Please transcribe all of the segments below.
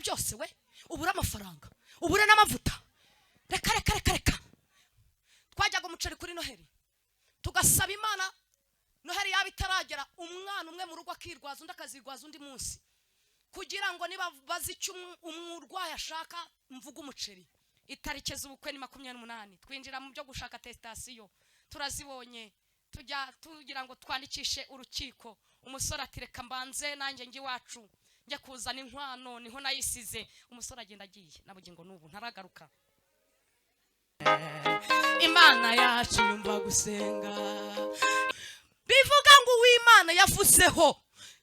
Byose we, ubure amafaranga, ubure n'amavuta. Reka, reka, reka, reka. Twajyaga umuceri kuri Noheli, tugasaba Imana. Noheli yaba itaragera, umwana umwe mu rugo akirwaza, undi akazirwaza undi munsi, kugira ngo niba bazi icyo umurwayi ashaka, mvuge umuceri. Itariki z'ubukwe ni 28. Twinjira mu byo gushaka attestation, turazibonye, tujya tugira ngo twandikishe urukiko. Umusore ati: "Reka mbanze nanjye njye iwacu, njye kuzana inkwano, niho nayisize." Umusore agenda agiye, nabugingo n'ubu ntaragaruka. Imana yacu yumva gusenga. Bivuga ngo uw'Imana yavuzeho,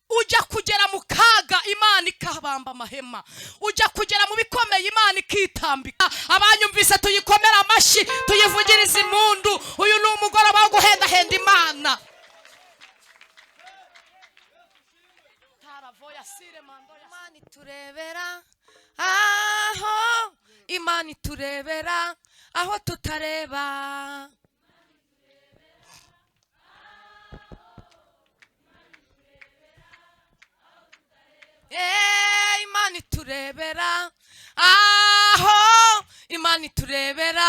ujya kugera mu kaga, Imana ikabamba amahema. Ujya kugera mu bikomeye, Imana ikitambika. Abanyumvise, tuyikomere amashyi, tuyivugirize impundu. Uyu ni umugoroba wo guhendahenda Imana. Imana iturebera aho, Imana iturebera aho tutareba. Imana iturebera aho, Imana iturebera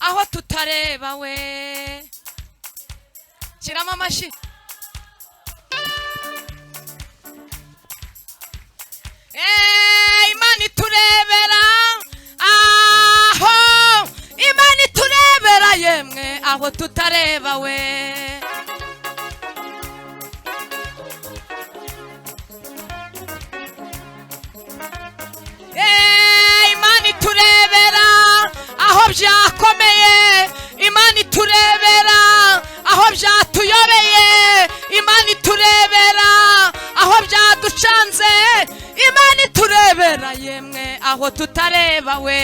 aho tutareba we. Shyiramo amashyi. Imana iturebera aho, Imana iturebera yemwe aho tutareba we. Imana iturebera aho byakomeye, Imana iturebera aho byatuyobeye, Imana iturebera aho byaducanze, Imana iturebera yemwe aho tutareba we.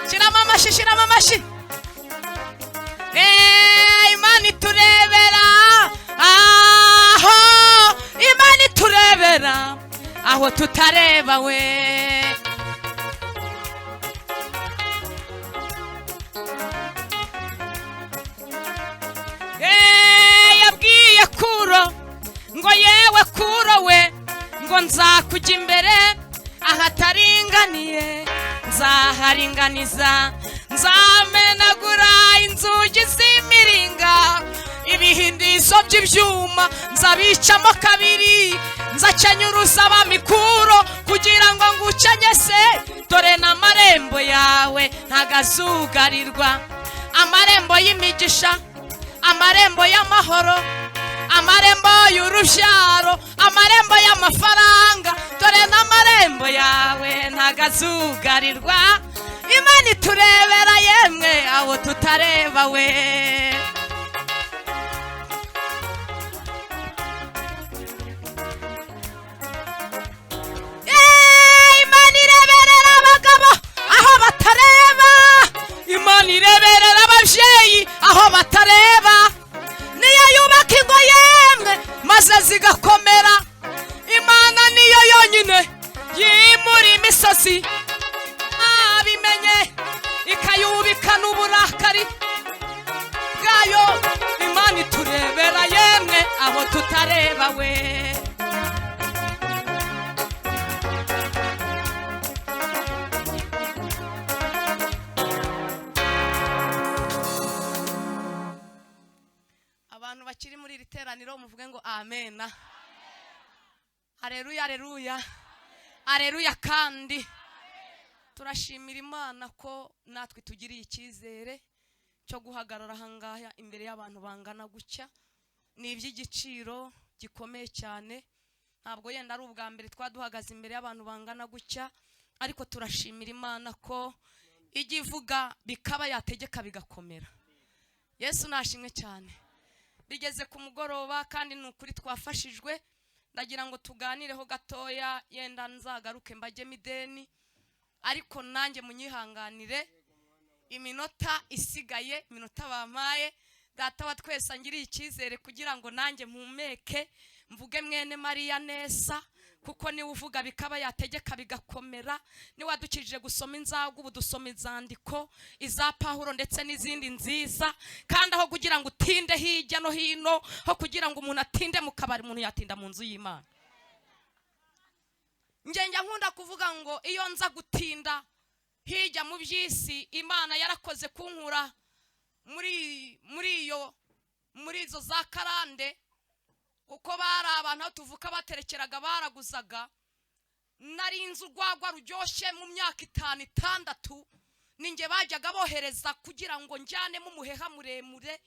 Shyiramo amashyi, shyiramo amashyi. Imana iturebera aho, Imana iturebera aho tutareba we. Yabwiye Kuro ngo: "Yewe Kuro we," ngo, "nzakujya imbere ahataringaniye, nzaharinganiza, nzamenagura inzugi z'imiringa, ibihindizo by'ibyuma nzabicamo kabiri, nzakenyuruza abamikuro kugira ngo ngukenyese. Dore n'amarembo yawe ntagazugarirwa, amarembo y'imigisha, amarembo y'amahoro, amarembo y'urubyaro, amarembo y'amafaranga. Dore n'amarembo yawe ntagazugarirwa." Imana iturebera yemwe aho tutareba we. Imana ireberera abagabo aho batareba, Imana ireberera ababyeyi aho batareba. Niyo yubaka ingo yemwe maze zigakomera. Imana niyo yonyine yimura imisozi abimenye, ikayubika n'uburakari bwayo. Imana iturebera yemwe aho tutareba we. Abantu bakiri muri iri teraniro, muvuge ngo amena, areruya, areruya, areruya. Kandi turashimira Imana ko natwe tugiriye icyizere cyo guhagarara ahangaha imbere y'abantu bangana gutya. Ni iby'igiciro gikomeye cyane. Ntabwo yenda ari ubwa mbere twaduhagaze imbere y'abantu bangana gutya, ariko turashimira Imana ko ijya ivuga bikaba, yategeka bigakomera. Yesu nashimwe cyane. Bigeze ku mugoroba, kandi ni ukuri twafashijwe. Ndagira ngo tuganireho gatoya, yenda nzagaruke mbajyemo ideni, ariko nanjye munyihanganire iminota isigaye, iminota bampaye. Data wa twese angiriye icyizere kugira ngo nanjye mpumeke, mvuge mwene Mariya neza. Kuko niwe uvuga bikaba, yategeka bigakomera. Niwe wadukijije gusoma inzagwa, ubu dusoma inzandiko iza Pawulo ndetse n'izindi nziza. Kandi aho kugira ngo utinde hirya no hino, aho kugira ngo umuntu atinde mu kabari, umuntu yatinda mu nzu y'Imana. Njye nkunda kuvuga ngo iyo nza gutinda hirya mu by'isi, Imana yarakoze kunkura muri izo za karande, kuko bari abantu aho tuvuka baterekeraga, baraguzaga. Nari inzu urwagwa ruryoshye mu myaka 5 6, ninjye bajyaga bohereza kugira ngo njyanemo umuheha muremure,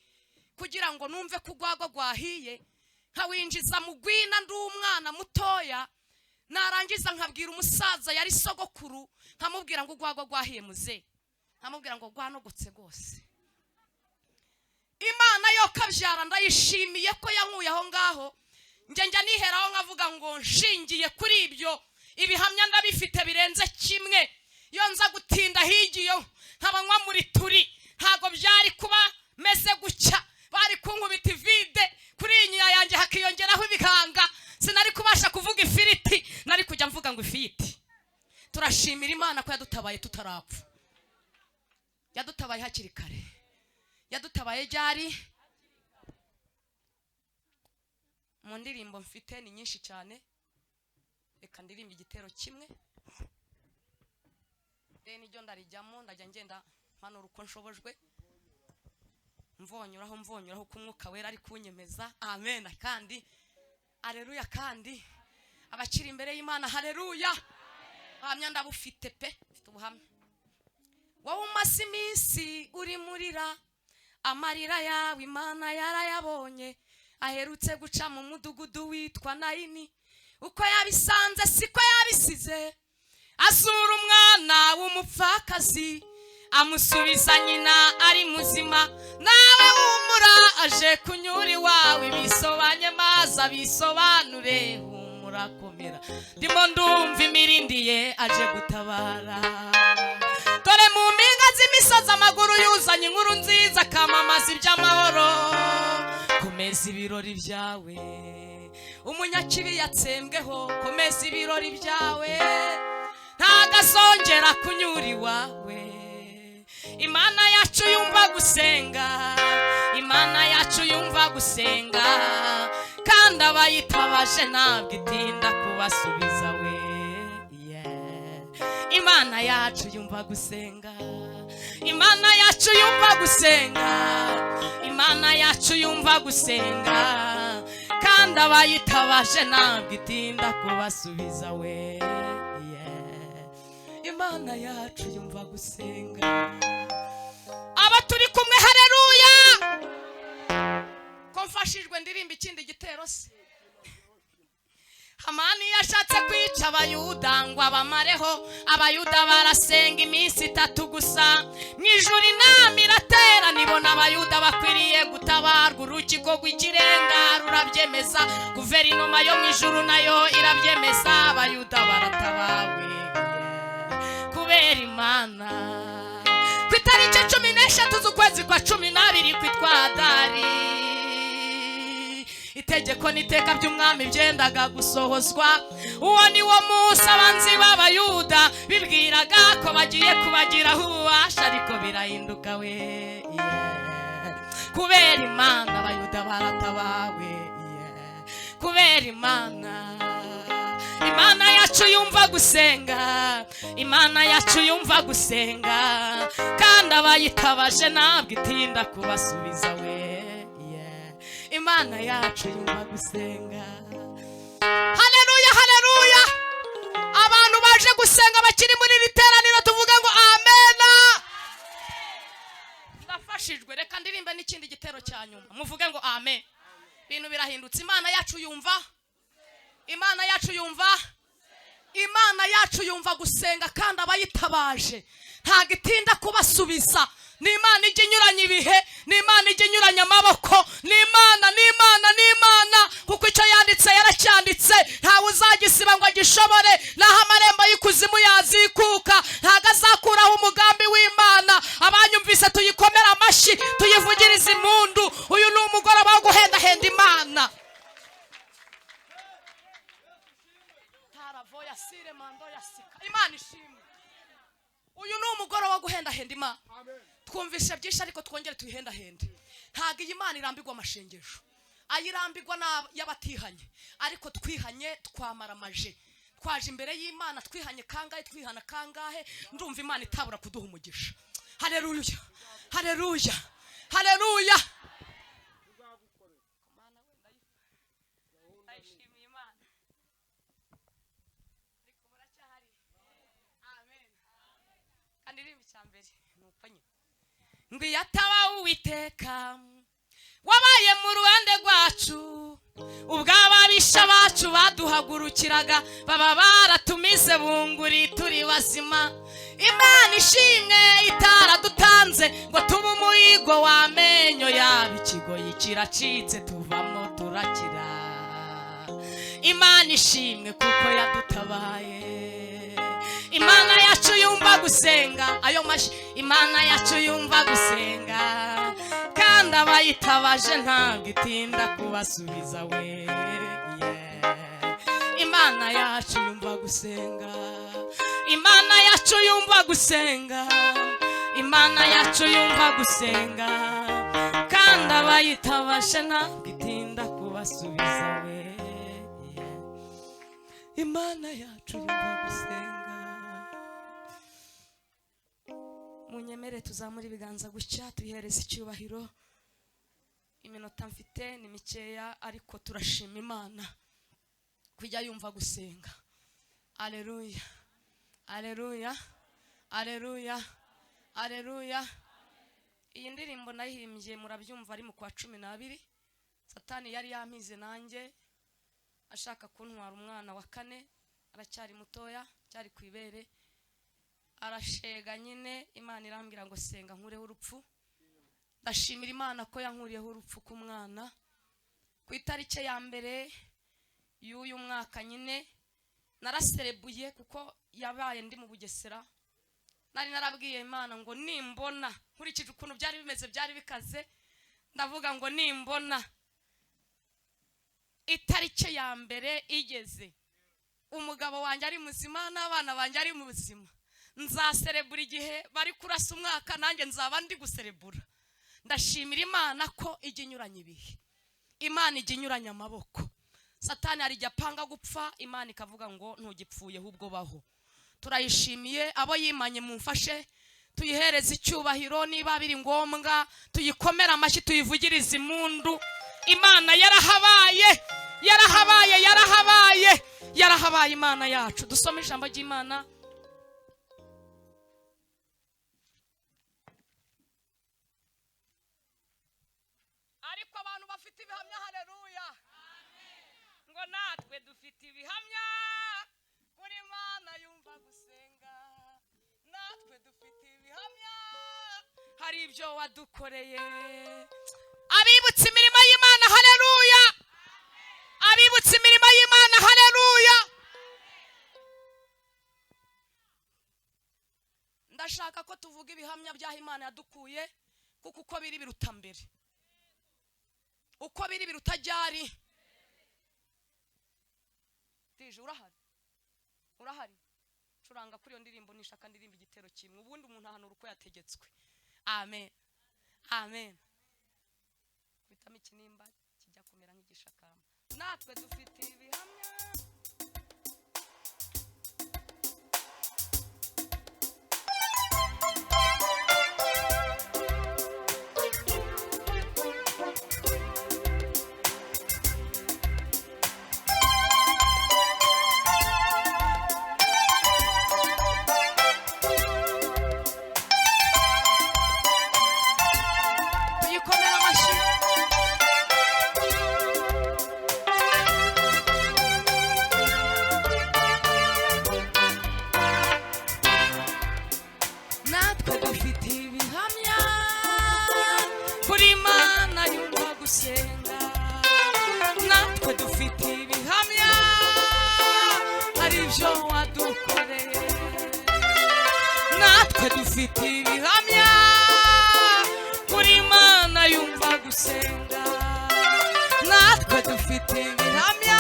kugira ngo numve ko urwagwa rwahiye, nkawinjiza mu gwina ndi umwana mutoya. Narangiza nkabwira umusaza yari sogokuru, nkamubwira ngo urwagwa rwahiye muze, nkamubwira ngo rwanogotse rwose. Imana yo kabyara ndayishimiye ko yankuye aho ngaho. Njye njya niheraho nkavuga ngo nshingiye kuri ibyo ibihamya ndabifite birenze kimwe. Iyo nza gutinda higiyo nkaba nywa muri turi, ntago byari kuba meze gutya. Bari kunkubita ivide kuri iyi nyinya yanjye hakiyongeraho ibihanga, sinari kubasha kuvuga ifiriti, nari kujya mvuga ngo ifiyiti. Turashimira Imana ko yadutabaye tutarapfa, yadutabaye hakiri kare, yadutabaye ryari. Mu ndirimbo mfite ni nyinshi cyane, reka ndirimbe igitero kimwe niryo ndarijyamo, ndajya ngenda mpanura uko nshobojwe, mvonyuraho ko Umwuka Wera ari kunyemeza. Amen. Kandi aleluya. Kandi abakiri imbere y'Imana, haleluya. Ubuhamya ndabufite pe, mfite ubuhamya. Wowe umaze iminsi uri murira, amarira yawe Imana yarayabonye. Aherutse guca mu mudugudu witwa Nayini, uko yabisanze siko yabisize. Asura umwana w'umupfakazi, amusubiza nyina ari muzima. Nawe humura, aje kunyura iwawe, bisobanye maze abisobanure. Humura, komera, ndimo ndumva imirindi ye, aje gutabara. Dore mu mpinga z'imisozi amaguru yuzanye inkuru nziza, akamamaza iby'amahoro. Komeza ibirori byawe, umunyakibi yatsembweho. Komeza ibirori byawe, ntagazongera kunyura iwawe. Imana yacu yumva gusenga, Imana yacu yumva gusenga, kandi abayitabaje ntabwo itinda kubasubiza we. Imana yacu yumva gusenga, Imana yacu yumva gusenga, Imana yacu yumva gusenga, kandi abayitabaje ntabwo itinda kubasubiza we. Imana yacu yumva gusenga. Aba turi kumwe, haleluya. Ko mfashijwe ndirimba ikindi gitero se. Hamani yashatse kwica Abayuda ngo abamareho, Abayuda barasenga iminsi 3 gusa. Mu ijuru inama iratera, nibona Abayuda bakwiriye gutabarwa. Urukiko rw'ikirenga rurabyemeza, guverinoma yo mu ijuru nayo irabyemeza. Abayuda baratabawe kubera Imana. Ku itariki 13 z'ukwezi kwa 12 kwitwa Adari, itegeko n'iteka by'umwami byendaga gusohozwa. Uwo ni wo munsi abanzi b'Abayuda bibwiraga ko bagiye kubagiraho ububasha, ariko birahinduka we. Kubera Imana Abayuda baratabawe, kubera Imana. Imana yacu yumva gusenga, Imana yacu yumva gusenga, kandi abayitabaje ntabwo itinda kubasubiza we. Imana yacu yumva gusenga. Haleluya, haleluya. Abantu baje gusenga bakiri muri iri teraniro tuvuge ngo amena. Ndafashijwe, reka ndirimbe n'ikindi gitero cya nyuma, muvuge ngo amen. Ibintu birahindutse. Imana yacu yumva, Imana yacu yumva, Imana yacu yumva gusenga, kandi abayitabaje ntabwo itinda kubasubiza. Ni Imana ijya inyuranya ibihe, ni Imana ijya inyuranya amaboko, ni Imana, ni Imana, ni Imana, kuko icyo yanditse yaracyanditse, ntawe uzagisiba ngo agishobore. Naho amarembo y'ikuzimu yazikuka, ntago azakuraho umugambi w'Imana. Abanyumvise tuyikomere amashyi, tuyivugirize impundu. Uyu ni umugoroba wo guhendahenda Imana. Mavoya sire mando ya sika. Imana ishimwe. Uyu ni umugoroba wo guhendahenda Imana. Twumvishe byinshi ariko twongere tuyihendahende. Ntabwo iyi Imana irambirwa amashengesho, ayirambirwa y'abatihanye, ariko twihanye twamara amaje, twaje imbere y'Imana twihanye kangahe, twihana kangahe, ndumva Imana itabura kuduha umugisha. Haleluya, haleluya, haleluya. Ndayishimiye Imana. Ariko muracyahari? Amen. Kandi rimwe icyambere nuko nyine ngo ataba Uwiteka wabaye mu ruhande rwacu, ubw'ababisha bacu baduhagurukiraga baba baratumize bunguri turi bazima. Imana ishimwe itaradutanze ngo tube umuhigo w'amenyo yabo, ikigoyi kiracitse tuvamo turakira. Imana ishimwe kuko yadutabaye. Imana yacu yumva gusenga, ayo mashi. Imana yacu yumva gusenga, kandi abayitabaje ntabwo itinda kubasubiza we. Imana yacu yumva gusenga, Imana yacu yumva gusenga, Imana yacu yumva gusenga, kandi abayitabaje ntabwo itinda kubasubiza we. Imana yacu yumva gusenga. Munyemere tuzamura ibiganza gutya tuyihereze icyubahiro. Iminota mfite ni mikeya ariko turashima Imana kujya yumva gusenga. Haleluya, haleluya, haleluya, haleluya. Iyi ndirimbo nayihimbye murabyumva ari mu kwa 12. Satani yari yamize nanjye ashaka kuntwara umwana wa 4, aracyari mutoya, cyari kwibere, arashega nyine. Imana irambwira ngo senga nkureho urupfu. Ndashimira Imana ko yankuriyeho urupfu ku mwana. Ku itariki ya 1 y'uyu mwaka nyine naraserebuye kuko yabaye ndi mu Bugesera. Nari narabwiye Imana ngo nimbona, nkurikije ukuntu byari bimeze, byari bikaze, ndavuga ngo nimbona itariki ya 1 igeze umugabo wanjye ari muzima n'abana banjye ari muzima, nzaserebura igihe bari kurasa umwaka, nanjye nzaba ndi guserebura. Ndashimira Imana ko ijya inyuranya ibihe, Imana ijya inyuranya amaboko. Satani arijya apanga gupfa, Imana ikavuga ngo ntugipfuye ahubwo baho. Turayishimiye, abo yimanye mumfashe tuyihereze icyubahiro, niba biri ngombwa tuyikomera amashyi, tuyivugirize impundu. Imana yarahabaye, yarahabaye, yarahabaye, yarahabaye Imana yacu. Dusome ijambo ry'Imana. Ariko abantu bafite ibihamya, haleluya, ngo natwe dufite ibihamya kuri Imana yumva gusenga, natwe dufite ibihamya hari ibyo wadukoreye. Abibutse imirimo y'Imana, haleluya. Abibutse imirimo y'Imana, haleluya. Ndashaka ko tuvuga ibihamya by'aho Imana yadukuye, kuko uko biri biruta mbere, uko biri biruta ryari. Tije urahari, urahari, curanga kuri iyo ndirimbo, nishaka ndirimba igitero kimwe, ubundi umuntu ahanura uko yategetswe. Amen, amen. Bitamo ikinimba kijya kumera nk'igishakamba. Natwe dufite ibihamya. Tuyikomera amashyi. Natwe dufite ibihamya kuri Imana yumva gusenga, natwe dufite ibihamya hari ibyo wadukoreye, natwe dufite ibihamya kuri Imana yumva gusenga, natwe dufite ibihamya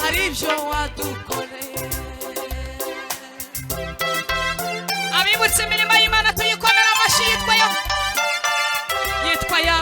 hari Ibyo wadukoreye. Abibutse imirimo y'Imana tuyikomera amashyi. Yitwa ya, yitwa ya.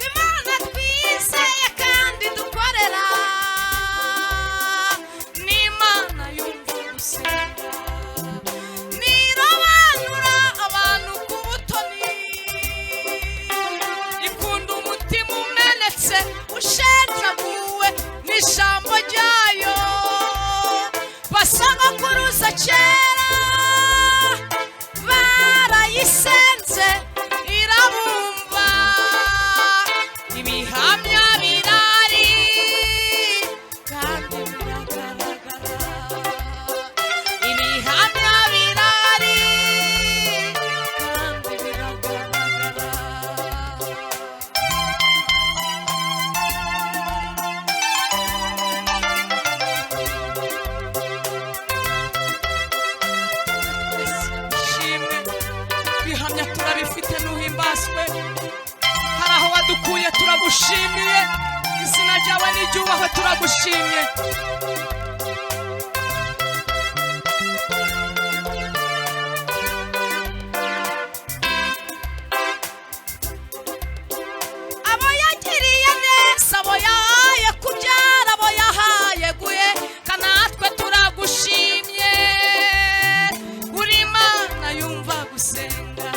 Imana twizeye kandi dukorera ni Imana yumva gusenga, ntirobanura abantu ku butoni, ikunda umutima umenetse ushenjaguwe n'ijambo ryayo. Basogokuruza kera barayisenze irabumva, ibihamya birari kandi biragaragara, ibihamya birari kandi biragaragara. Shimwe, bihamya turabifite, nuhimbazwe. Hari aho wadukuye, turagushimiye. Izina ryawe niryubahwe, turagushimye. Abo yagiriye neza, abo yahaye kubyara, abo yahaye guheka, natwe turagushimye. Uri Imana yumva gusenga.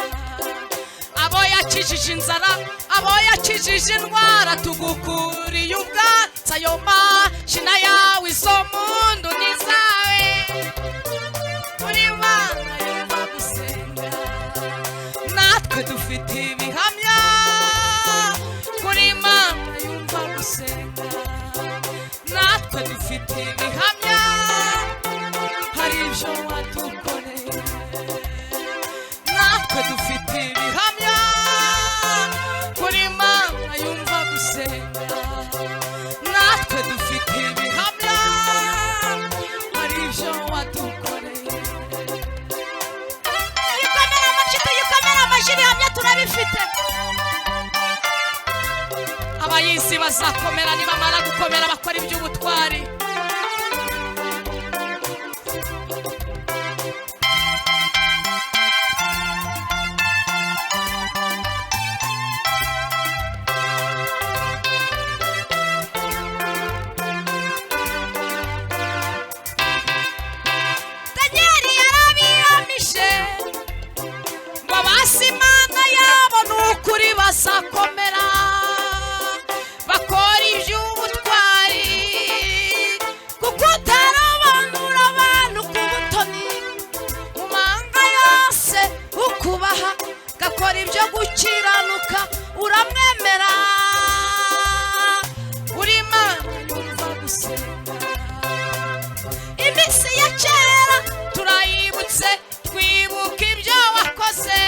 Abo yakijije inzara, abo yakijije indwara, tugukuriye ubwatsi. Ayo mashina yawe, izo mundu ni izawe. Uri Imana yumva gusenga, natwe dufite ibihamya kuri Imana yumva gusenga, natwe dufite ibihamya. Hari ibyo wadukoreye, natwe dufite ibihamya kuri Imana yumva gusenga, natwe dufite ibihamya. Hari ibyo wadukoreye. Tuyikomere amashyi, tuyikomere amashyi, ibihamya turabifite. Abayisi bazakomera, nibamara gukomera bakora iby'ubutwari. Danieli yarabihamije ngo basi Imana yabo ni ukuri bazakomera bakora iby'ubutwari, kuko utarobanura abantu ku butoni, mu mahanga yose ukubaha gakora ibyo gukiranuka uramwemera. Uri Imana yumva gusenga. Iminsi ya kera turayibutse, twibuka ibyo wakoze,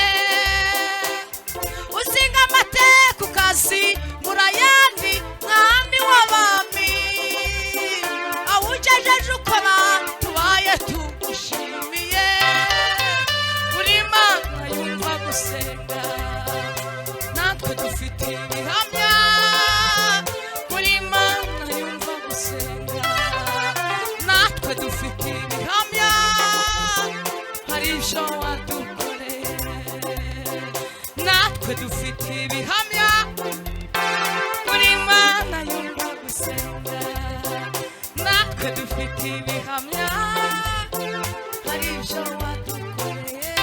uzinga amateka ukazimura ayandi. Mwami w'abami, awugejeje ukora, tubaye tugushimiye. Uri Imana yumva gusenga, natwe dufite ibihamya kuri Imana yumva gusenga, natwe dufite ibihamya. Hari ibyo wadukoreye, natwe dufite ibihamya kuri Imana yumva gusenga, natwe dufite ibihamya. Hari ibyo wadukoreye.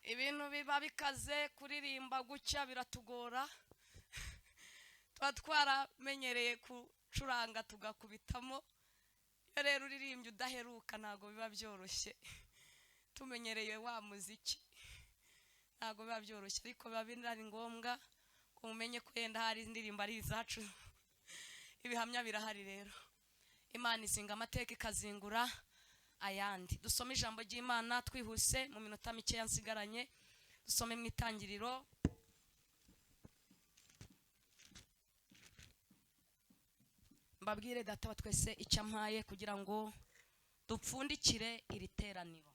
Ibintu biba bikaze, kuririmba gutya biratugora, tuba twaramenyereye gucuranga tugakubitamo. Iyo rero uririmbye udaheruka ntabwo biba byoroshye, tumenyereye wa muziki. Ntabwo biba byoroshye, ariko biba binari ngombwa ko mumenye ko yenda hari indirimbo ari izacu. Ibihamya birahari rero. Imana izinga amateka ikazingura ayandi. Dusome ijambo ry'Imana twihuse mu minota mike nsigaranye. Dusome mu Itangiriro mbabwire data wa twese icyo ampaye kugira ngo dupfundikire iri teraniro.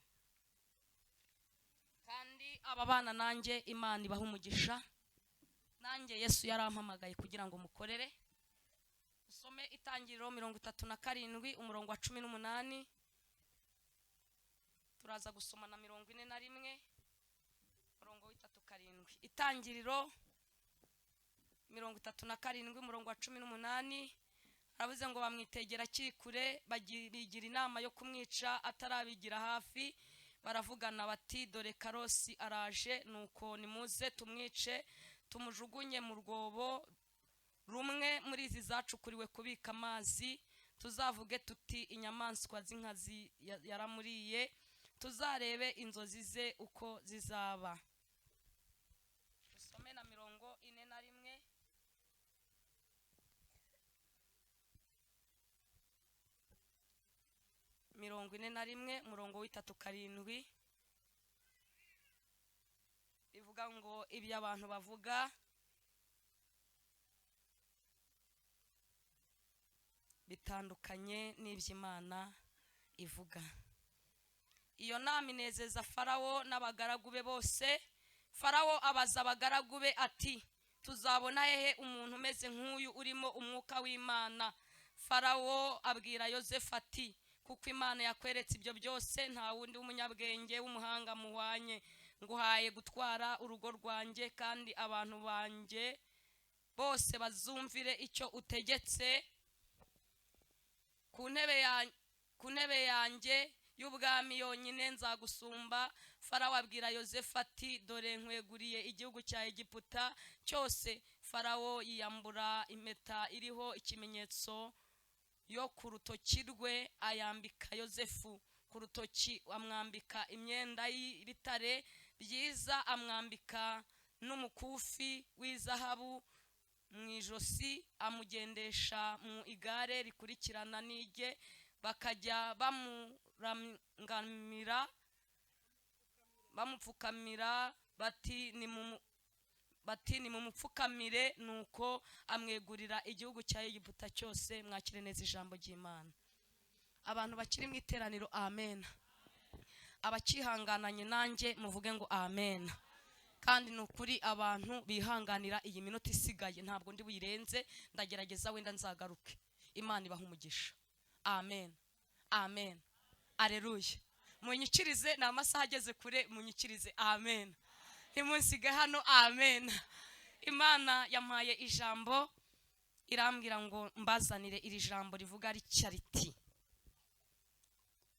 Kandi aba bana nanjye Imana ibaha umugisha, nanjye Yesu yarampamagaye kugira ngo mukorere. Dusome Itangiriro 37 umurongo wa 18, turaza gusoma na 41 umurongo wa 37. Itangiriro 37 umurongo wa 18, aravuze ngo bamwitegera akiri kure, bigira inama yo kumwica atarabigira hafi. Baravugana bati dore Karosi araje, nuko nimuze tumwice tumujugunye mu rwobo rumwe muri izi zacukuriwe kubika amazi, tuzavuge tuti inyamaswa z'inkazi yaramuriye, tuzarebe inzozi ze uko zizaba. Dusome na 41. 41 umurongo wa 37 ivuga ngo ibyo abantu bavuga bitandukanye n'iby'Imana ivuga. Iyo nama inezeza Farawo n'abagaragu be bose. Farawo abaza abagaragu be ati tuzabona hehe umuntu umeze nk'uyu urimo umwuka w'Imana? Farawo abwira Yosefu ati kuko Imana yakweretse ibyo byose, nta wundi w'umunyabwenge w'umuhanga muhwanye, nguhaye gutwara urugo rwanjye, kandi abantu banjye bose bazumvire icyo utegetse. Ku ntebe yanjye y'ubwami yonyine nzagusumba. Farawo abwira Yosefu ati dore nkweguriye igihugu cya Egiputa cyose. Farawo yiyambura impeta iriho ikimenyetso yo ku rutoki rwe, ayambika Yosefu ku rutoki, amwambika imyenda y'ibitare byiza, amwambika n'umukufi w'izahabu mu ijosi, amugendesha mu igare rikurikirana n'irye, bakajya bamurangamira bamupfukamira bati nimumupfukamire. Nuko amwegurira igihugu cya Egiputa cyose. Mwakire neza ijambo ry'Imana. Abantu bakiri mu iteraniro amen. Abakihangananye nanjye muvuge ngo amen. Kandi nukuri abantu bihanganira iyi minota isigaye, ntabwo ndi buyirenze, ndagerageza wenda nzagaruke. Imana ibaha umugisha. Amen, amen, aleluya. Munyikirize, ni amasaha ageze kure, munyikirize amen. Ntimunsige hano amen. Imana yampaye ijambo irambwira ngo mbazanire iri jambo rivuga ritya riti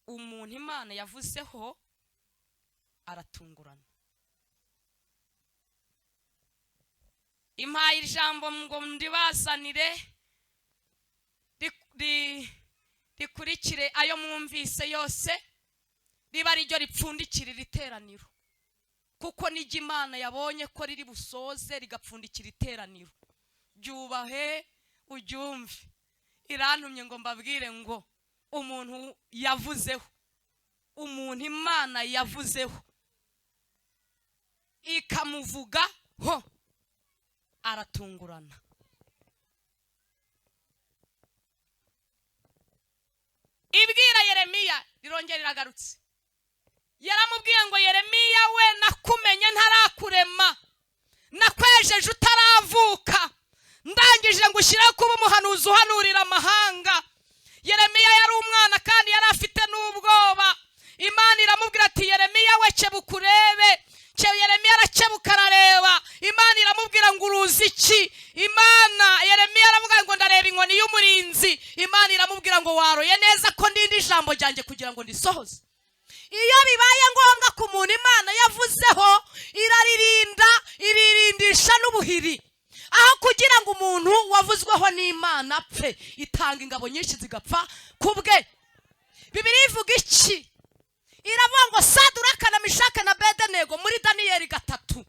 umuntu Imana yavuzeho aratungurana. Impaye ijambo ngo ndibazanire rikurikire ayo mwumvise yose, riba ariryo ripfundikira iri teraniro, kuko nijya Imana yabonye ko riri busoze rigapfundikira iteraniro. Byubahe uryumve. Irantumye ngo mbabwire ngo umuntu yavuzeho, umuntu Imana yavuzeho ikamuvugaho aratungurana. Ibwira Yeremiya, rirongera riragarutse. Yaramubwiye ngo Yeremiya we, nakumenye ntarakurema, nakwejeje utaravuka, ndangije ngushyira kuba umuhanuzi uhanurira amahanga. Yeremiya yari umwana kandi yari afite n'ubwoba. Imana iramubwira ati Yeremiya we kebuka urebe. Yeremiya arakebuka arareba. Imana iramubwira ngo uruzi iki? Imana Yeremiya aravuga ngo ndareba inkoni y'umurinzi. Imana iramubwira ngo waroye neza ko ndindi ijambo ryanjye kugira ngo ndisohoze. Iyo bibaye ngombwa ku muntu Imana yavuzeho, iraririnda, iririndisha n'ubuhiri. Aho kugira ngo umuntu wavuzweho n'Imana apfe, itanga ingabo nyinshi zigapfa kubwe. Bibiliya ivuga iki? Iravuga ngo Saduraka na Mishake na Bedenego muri Daniyeli 3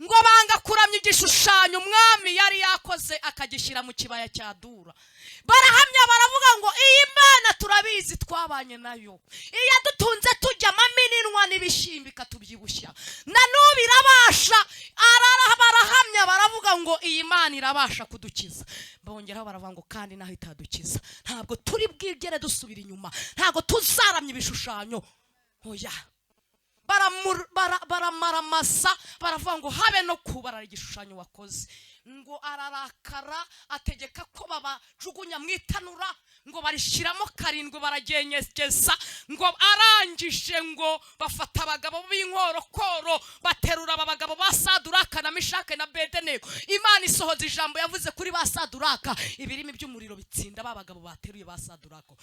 ngo banga kuramya igishushanyo umwami yari yakoze akagishyira mu kibaya cya Dura. Barahamya, baravuga ngo iyi Mana turabizi, twabanye nayo, iyo dutunze tujya amamininwa n'ibishyimbo ikatubyibushya, na n'ubu irabasha. Barahamya, baravuga ngo iyi Mana irabasha kudukiza. Bongeraho baravuga ngo kandi naho itadukiza, ntabwo turi bwigere dusubira inyuma, ntabwo tuzaramya ibishushanyo, oya. Baramaramasa, baravuga ngo habe no kubarara igishushanyo wakoze. Ngo ararakara, ategeka ko babajugunya mu itanura, ngo barishyiramo karindwi, baragenyegeza. Ngo arangije, ngo bafata abagabo b'inkorokoro, baterura aba bagabo ba Saduraka na Mishake na Bedenego. Imana isohoza ijambo yavuze kuri ba Saduraka, ibirimi by'umuriro bitsinda ba bagabo bateruye ba Saduraka.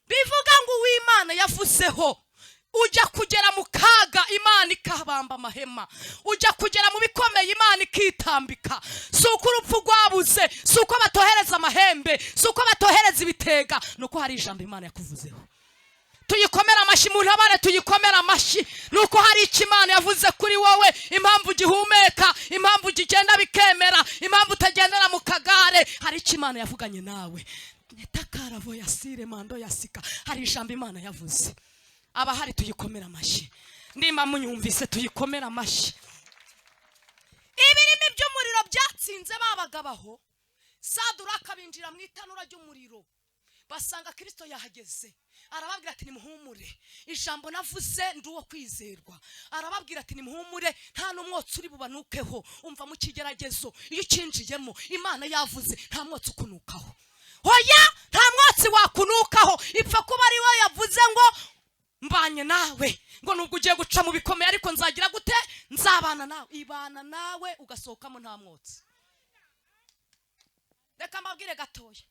Bivuga ngo uw'Imana yavuzeho, ujya kugera mu kaga Imana ikabamba amahema, ujya kugera mu bikomeye Imana ikitambika. Si uko urupfu rwabuze, si uko batohereza amahembe, si uko batohereza ibitega, ni uko hari ijambo Imana yakuvuzeho. Tuyikomere amashyi mu ntabare, tuyikomere amashyi. Ni uko hari icyo Imana yavuze kuri wowe. Impamvu ugihumeka, impamvu ugigenda bikemera, impamvu utagendera mu kagare, hari icyo Imana yavuganye nawe. Takaravo yasire mando yasika, hari ijambo Imana yavuze. Abahari tuyikomere amashyi. Nimba munyumvise, tuyikomere amashyi. Ibirimi by'umuriro byatsinze babagabaho. Saduraka binjira mu itanura ry'umuriro, basanga Kirisito yahageze. Arababwira ati nimuhumure, ijambo navuze ndi uwo kwizerwa. Arababwira ati nimuhumure, nta n'umwotsi uri bubanukeho. Umva, mu kigeragezo iyo ukinjiyemo Imana yavuze, nta mwotsi ukunukaho, hoya, nta mwotsi wakunukaho. Ipfa kuba ari we yavuze ngo mbanye nawe, ngo nubwo ugiye guca mu bikomeye, ariko nzagira gute? Nzabana nawe. Ibana nawe, ugasohokamo nta mwotsi. Reka mbabwire gatoya.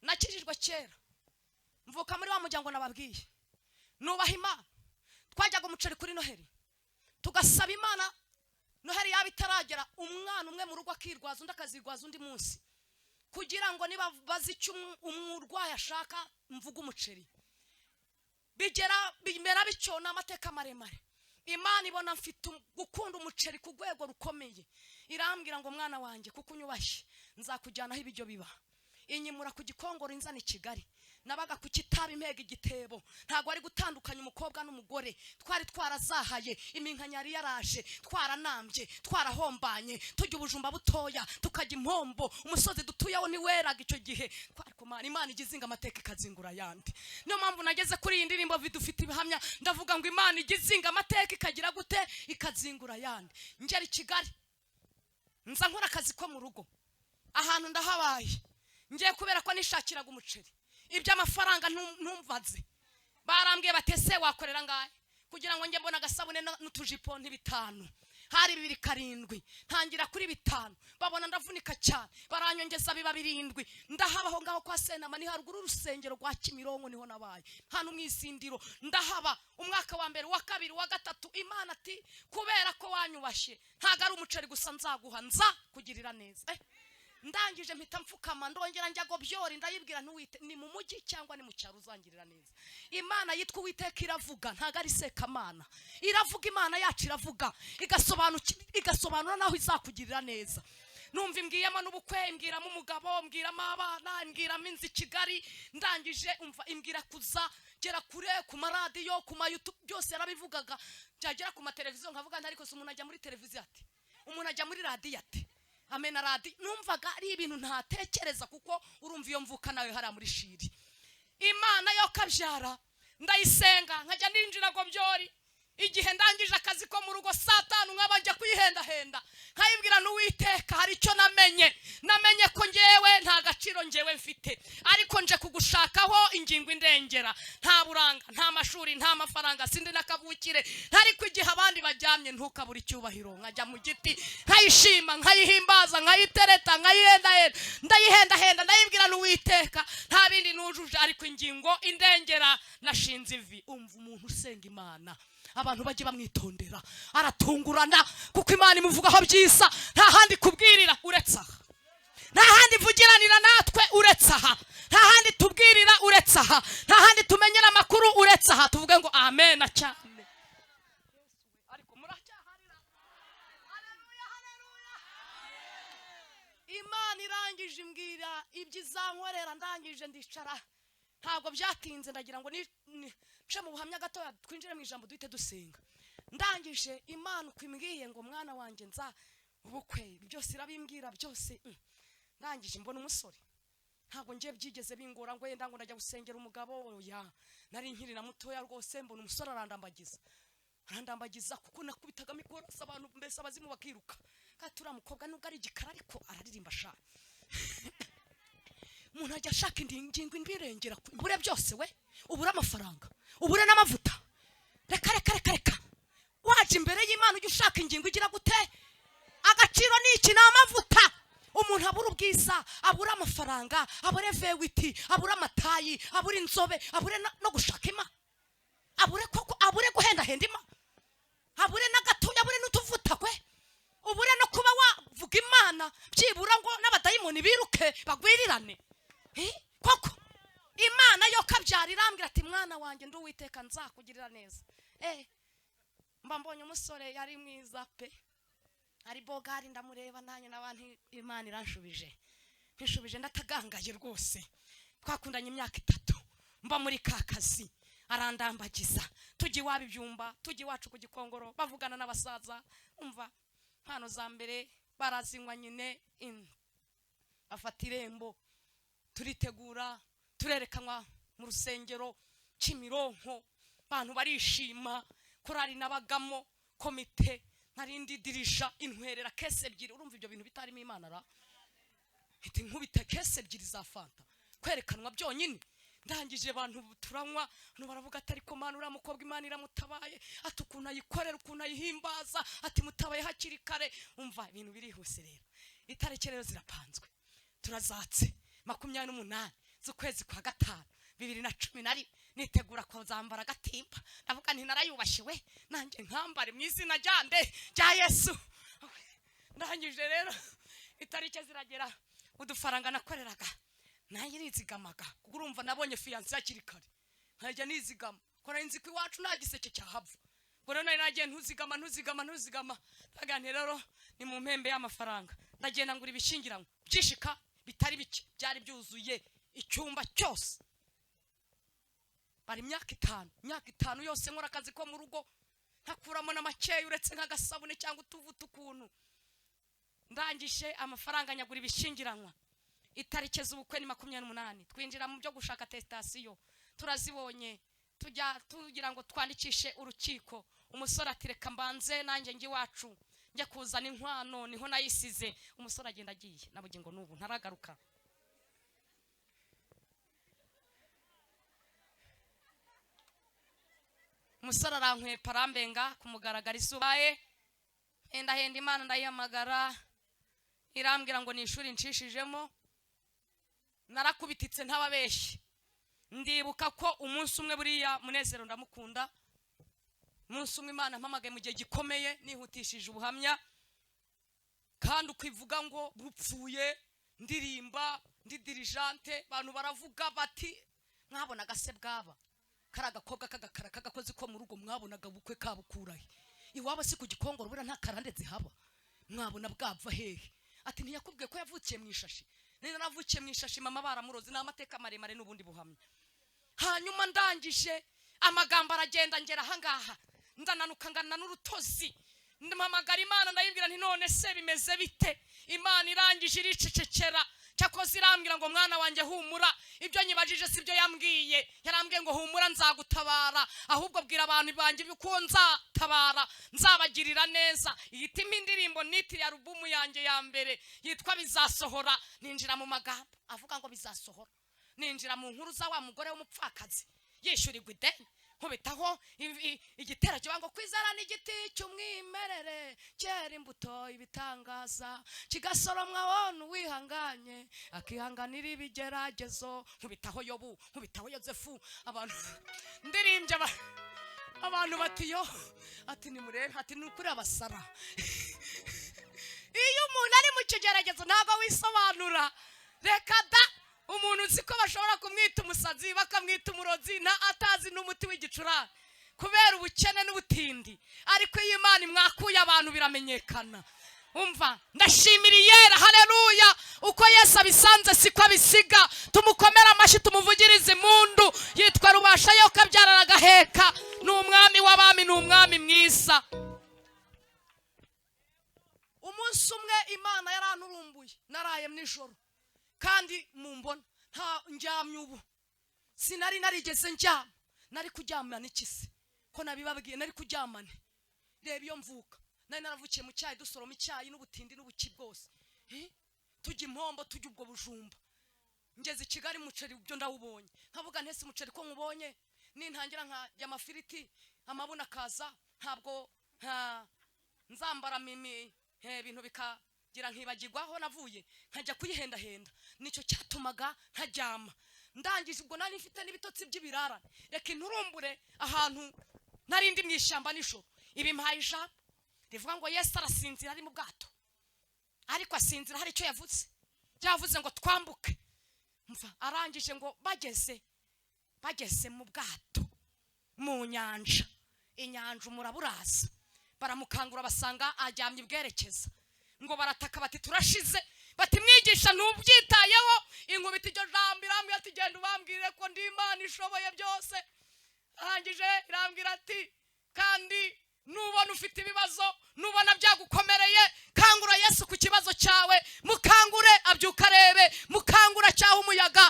Nakijijwe kera, mvuka muri wa muryango nababwiye, nubaha Imana. Twajyaga umuceri kuri Noheli, tugasaba Imana. Noheli yaba itaragera, umwana umwe mu rugo akirwaza, undi akazirwaza undi munsi, kugira ngo niba bazi icyo umurwayi ashaka, mvuge umuceri. Bigera bimera bityo, ni amateka maremare. Imana ibona mfite gukunda umuceri ku rwego rukomeye, irambwira ngo mwana wanjye, kuko unyubashye, nzakujyana aho ibiryo biba. Inyimura ku Gikongoro, inzana i Kigali. Nabaga ku Kitabi, impega igitebo. Ntabwo ari gutandukanya umukobwa n'umugore. Twari twarazahaye, iminkanyari yaraje, twaranambye, twarahombanye, tujya ubujumba butoya, tukajya impombo. Umusozi dutuyeho ntiweraga icyo gihe. Twari kumana Imana igizinga amateka, ikazingura ayandi. Niyo mpamvu nageze kuri iyi ndirimbo dufite ibihamya, ndavuga ngo Imana igizinga amateka, ikagira gute? Ikazingura ayandi. Ngera i Kigali, nza nkora akazi ko mu rugo. Ahantu ndahabaye ngiye kubera ko nishakiraga umuceri, iby'amafaranga ntumvaze. Barambwiye bati ese wakorera ngahe kugira ngo njye mbona agasabune n'utujipo? Ntibitanu, hari 2,700. Ntangira kuri 5, babona ndavunika cyane, baranyongeza biba 7. Ndahaba aho ngaho kwa Senama, ni haruguru y'urusengero rwa Kimironko, niho nabaye hano mu Isindiro. Ndahaba umwaka wa mbere, wa kabiri, wa gatatu. Imana ati kubera ko wanyubashye, ntabwo ari umuceri gusa nzaguha, nza kugirira neza. Ndangije mpita mfukama, ndongera njya gobyori, ndayibwira ntuwite ni mu mujyi cyangwa ni mu cyaro, uzangirira neza. Imana yitwa Uwiteka iravuga, ntabwo ari Sekamana, iravuga. Imana yacu iravuga, igasobanura naho izakugirira neza. Numva imbwiyemo n'ubukwe, imbwiramo umugabo, imbwiramo abana, imbwiramo inzu i Kigali. Ndangije umva imbwira kuza gera kure ku maradiyo, ku ma YouTube, byose yarabivugaga. Byagera ku mateleviziyo nkavuga nti ariko si umuntu ajya muri televiziyo ati, umuntu ajya muri radiyo ati, amena radiyo. Numvaga ari ibintu ntatekereza, kuko urumva iyo mvuka nawe hariya muri Shiri. Imana yo kabyara, ndayisenga, nkajya ninjira gobyori igihe ndangije akazi ko mu rugo saa 5, nkaba njya kuyihendahenda, nkayibwira n'Uwiteka hari icyo namenye. Namenye ko ngewe nta gaciro ngewe mfite, ariko nje kugushakaho ingingo indengera. Nta buranga, nta mashuri, nta mafaranga, sindi n'akavukire, ariko igihe abandi bajyamye ntukabure icyubahiro. Nkajya mu giti, nkayishima, nkayihimbaza, nkayitereta, nkayihendahenda, ndayihendahenda, ndayibwira n'Uwiteka nta bindi nujuje, ariko ingingo indengera nashinze ivi. Umva, umuntu usenga Imana, abantu bajye bamwitondera, aratungurana, kuko Imana imuvugaho byiza. Nta handi kubwirira uretse aha. Nta handi ivugiranira natwe uretse aha, nta handi tubwirira uretse aha, nta handi tumenyera amakuru uretse aha. Tuvuge ngo amen cyane. Ariko muracyaharira. Haleluya, haleluya. Imana irangije imbwira ibyo izankorera, ndangije ndicara. Ntabwo byatinze, ndagira ngo nce mu buhamya gatoya twinjire mu ijambo duhite dusenga. Ndangije Imana uko imbwiye ngo mwana wanjye nza ubukwe, byose irabimbwira byose. Ndangije mbona umusore, ntabwo ngiye byigeze bingora ngo yenda ngo ndajya gusengera umugabo, oya, nari nkiri na mutoya rwose. Mbona umusore arandambagiza, arandambagiza kuko nakubitaga mikoro abantu mbese abazimu bakiruka. Kandi turiya mukobwa nubwo ari igikara ariko araririmba sha. Umuntu ajya ashaka indi ngingo imbirengera, ubure byose we, ubure amafaranga, ubure n'amavuta. Reka reka reka reka, waje imbere y'Imana ujya ushaka ingingo igira gute? Agaciro ni iki? Ni amavuta. Umuntu abura ubwiza, abura amafaranga, abure vewiti, abura amatayi, abura inzobe, abure no gushaka Imana, abure koko, abure guhendahenda Imana, abure n'agatoya, abure n'utuvuta kwe, ubure no kuba wavuga Imana byibura ngo n'abadayimoni biruke bagwirirane. Koko Imana yo kabyara irambwira ati mwana wanjye ndi Uwiteka nzakugirira neza. Mba mbonye umusore yari mwiza pe, ari bogari, ndamureba nanjye n'abantu Imana iranshubije, nshubije ndatagangaye rwose. Twakundanye imyaka 3 mba muri ka kazi, arandambagiza, tujya iwabo ibyumba, tujya iwacu ku Gikongoro, bavugana n'abasaza. Umva mpano za mbere barazinywa nyine, afata irembo, turitegura, turerekanwa mu rusengero Kimironko, abantu barishima. Korari nabagamo komite, narindi dirisha intwerera kese ebyiri. Urumva ibyo bintu bitarimo Imana ra? Iti nkubita kese ebyiri za fanta kwerekanwa byonyine. Ndangije abantu turanywa, abantu baravuga ati ariko Mana uriya mukobwa Imana iramutabaye, ati ukuntu ayikorera, ukuntu ayihimbaza, ati mutabaye hakiri kare. Umva ibintu birihuse rero. Itariki rero zirapanzwe, turazatse 28 z'ukwezi kwa 5 2011. Nitegura kuzambara agatimba, ndavuga nti narayubashiwe nanjye nkambare mu izina ryande rya Yesu. Ndangije rero itariki ziragera, udufaranga nakoreraga nanjye nizigamaga, kuko urumva nabonye fiancé hakiri kare, nkajya nizigama ko nari nzi ko iwacu nta giseke cyahava. Ubwo rero nari nagiye ntuzigama ntuzigama ntuzigama, ndavuga nti rero ni mu mpembe y'amafaranga. Ndagenda ngura ibishyingiranwa byishika bitari bike, byari byuzuye icyumba cyose. Bari imyaka 5, imyaka 5 yose nkora akazi ko mu rugo, ntakuramo na makeya uretse nk'agasabune cyangwa utuvuta ukuntu. Ndangije amafaranga nyagura ibishyingiranwa. Itariki z'ubukwe ni 28, twinjira mu byo gushaka attestation, turazibonye, tujya tugira ngo twandikishe urukiko. Umusore ati reka mbanze nanjye ngi wacu njye kuzana inkwano, niho nayisize. Umusore agenda agiye, nabugingo n'ubu ntaragaruka. Umusore arankwepa arambenga kumugaragara izubaye, henda henda Imana ndayihamagara, irambwira ngo ni ishuri nshishijemo. Narakubititse ntababeshye. Ndibuka ko umunsi umwe buriya Munezero ndamukunda, umunsi umwe Imana mpamagaye mu gihe gikomeye, nihutishije ubuhamya, kandi ukwivuga ngo bupfuye, ndirimba ndi dirijante, abantu baravuga bati mwabonaga se bwaba kari agakobwa k'agakara k'agakozi ko mu rugo, mwabonaga bukwe kabukurahe iwabo si ku Gikongoro, buriya nta karande zihaba, mwabona bwava hehe? Ati ntiyakubwiye ko yavukiye mu ishashi? Nari naravukiye mu ishashi, mama baramuroze. Ni amateka maremare n'ubundi buhamya. Hanyuma ndangije amagambo aragenda ngera ahangaha, ndananuka ngana n'urutozi, mpamagara Imana ndayibwira nti none se bimeze bite? Imana irangije iricecekera. Cyakoze irambwira ngo mwana wanjye humura, ibyo nyibajije si byo yambwiye. Yarambwiye ngo humura nzagutabara, ahubwo bwira abantu banjye uko nzatabara, nzabagirira neza. Iyitima indirimbo nitiriye alubumu yanjye ya mbere yitwa bizasohora. Ninjira mu magambo avuga ngo bizasohora, ninjira mu nkuru za wa mugore w'umupfakazi yishyurirwa ideni, nkubitaho igitero kivuga ngo kwizera ni igiti cy'umwimerere cyera imbuto ibitangaza, kigasoromwa wona uwihanganye akihanganira ibigeragezo. Nkubitaho Yobu, nkubitaho Yozefu, abantu ndirimbye abantu bati yo, ati nimurebe, ati ni ukuri abasara. Iyo umuntu ari mu kigeragezo ntabwo wisobanura. Reka da, umuntu uzi ko bashobora kumwita umusazi, bakamwita umurozi, nta atazi n'umuti w'igicurane kubera ubukene n'ubutindi. Ariko iyo Imana imwakuye abantu biramenyekana. Umva, ndashimira Iyera, haleluya. Uko Yesu abisanze siko abisiga. Tumukomere amashyi, tumuvugirize impundu. Yitwa Rubasha yo kabyarana agaheka. Ni umwami w'abami, ni umwami mwiza. Umunsi umwe Imana yaranturumbuye, naraye nijoro kandi mumbona nta ndyamye. Ubu sinari narigeze ndyama. Nari kuryamana n'ikisi ko nabibabwiye? Nari kuryamane? Reba, iyo mvuka nari naravukiye mu cyayi, dusoroma icyayi n'ubutindi n'ubuki bwose. Tujya impombo, tujya ubwo bujumba. Ngeze i Kigali umuceri ibyo ndawubonye, nkavuga ntese umuceri ko nywubonye, nintangira nkajya amafiriti, amabuno akaza, ntabwo nta nzambara mimi, ibintu bikagira nkibagirwa aho navuye, nkajya kuyihendahenda. Nicyo cyatumaga ntaryama. Ndangije ubwo nari mfite n'ibitotsi by'ibirara. Reka inturumbure ahantu nari ndi mu ishyamba nijoro, ibi mpaye ijambo rivuga ngo Yesu arasinzira ari mu bwato, ariko asinzira hari icyo yavuze. Yavuze ngo twambuke. Mva, arangije ngo bageze mu bwato mu nyanja, inyanja umuraba uraza, baramukangura, basanga aryamye ibwerekeza. Ngo barataka bati turashize, bati mwigisha ntubyitayeho? Inkubita iryo jambo, irambwira ati genda ubambwire ko ndi Imana ishoboye byose. Arangije irambwira ati kandi nubona ufite ibibazo, nubona byagukomereye, kangura Yesu ku kibazo cyawe. Mukangure abyuka arebe, mukangure cyaha umuyaga,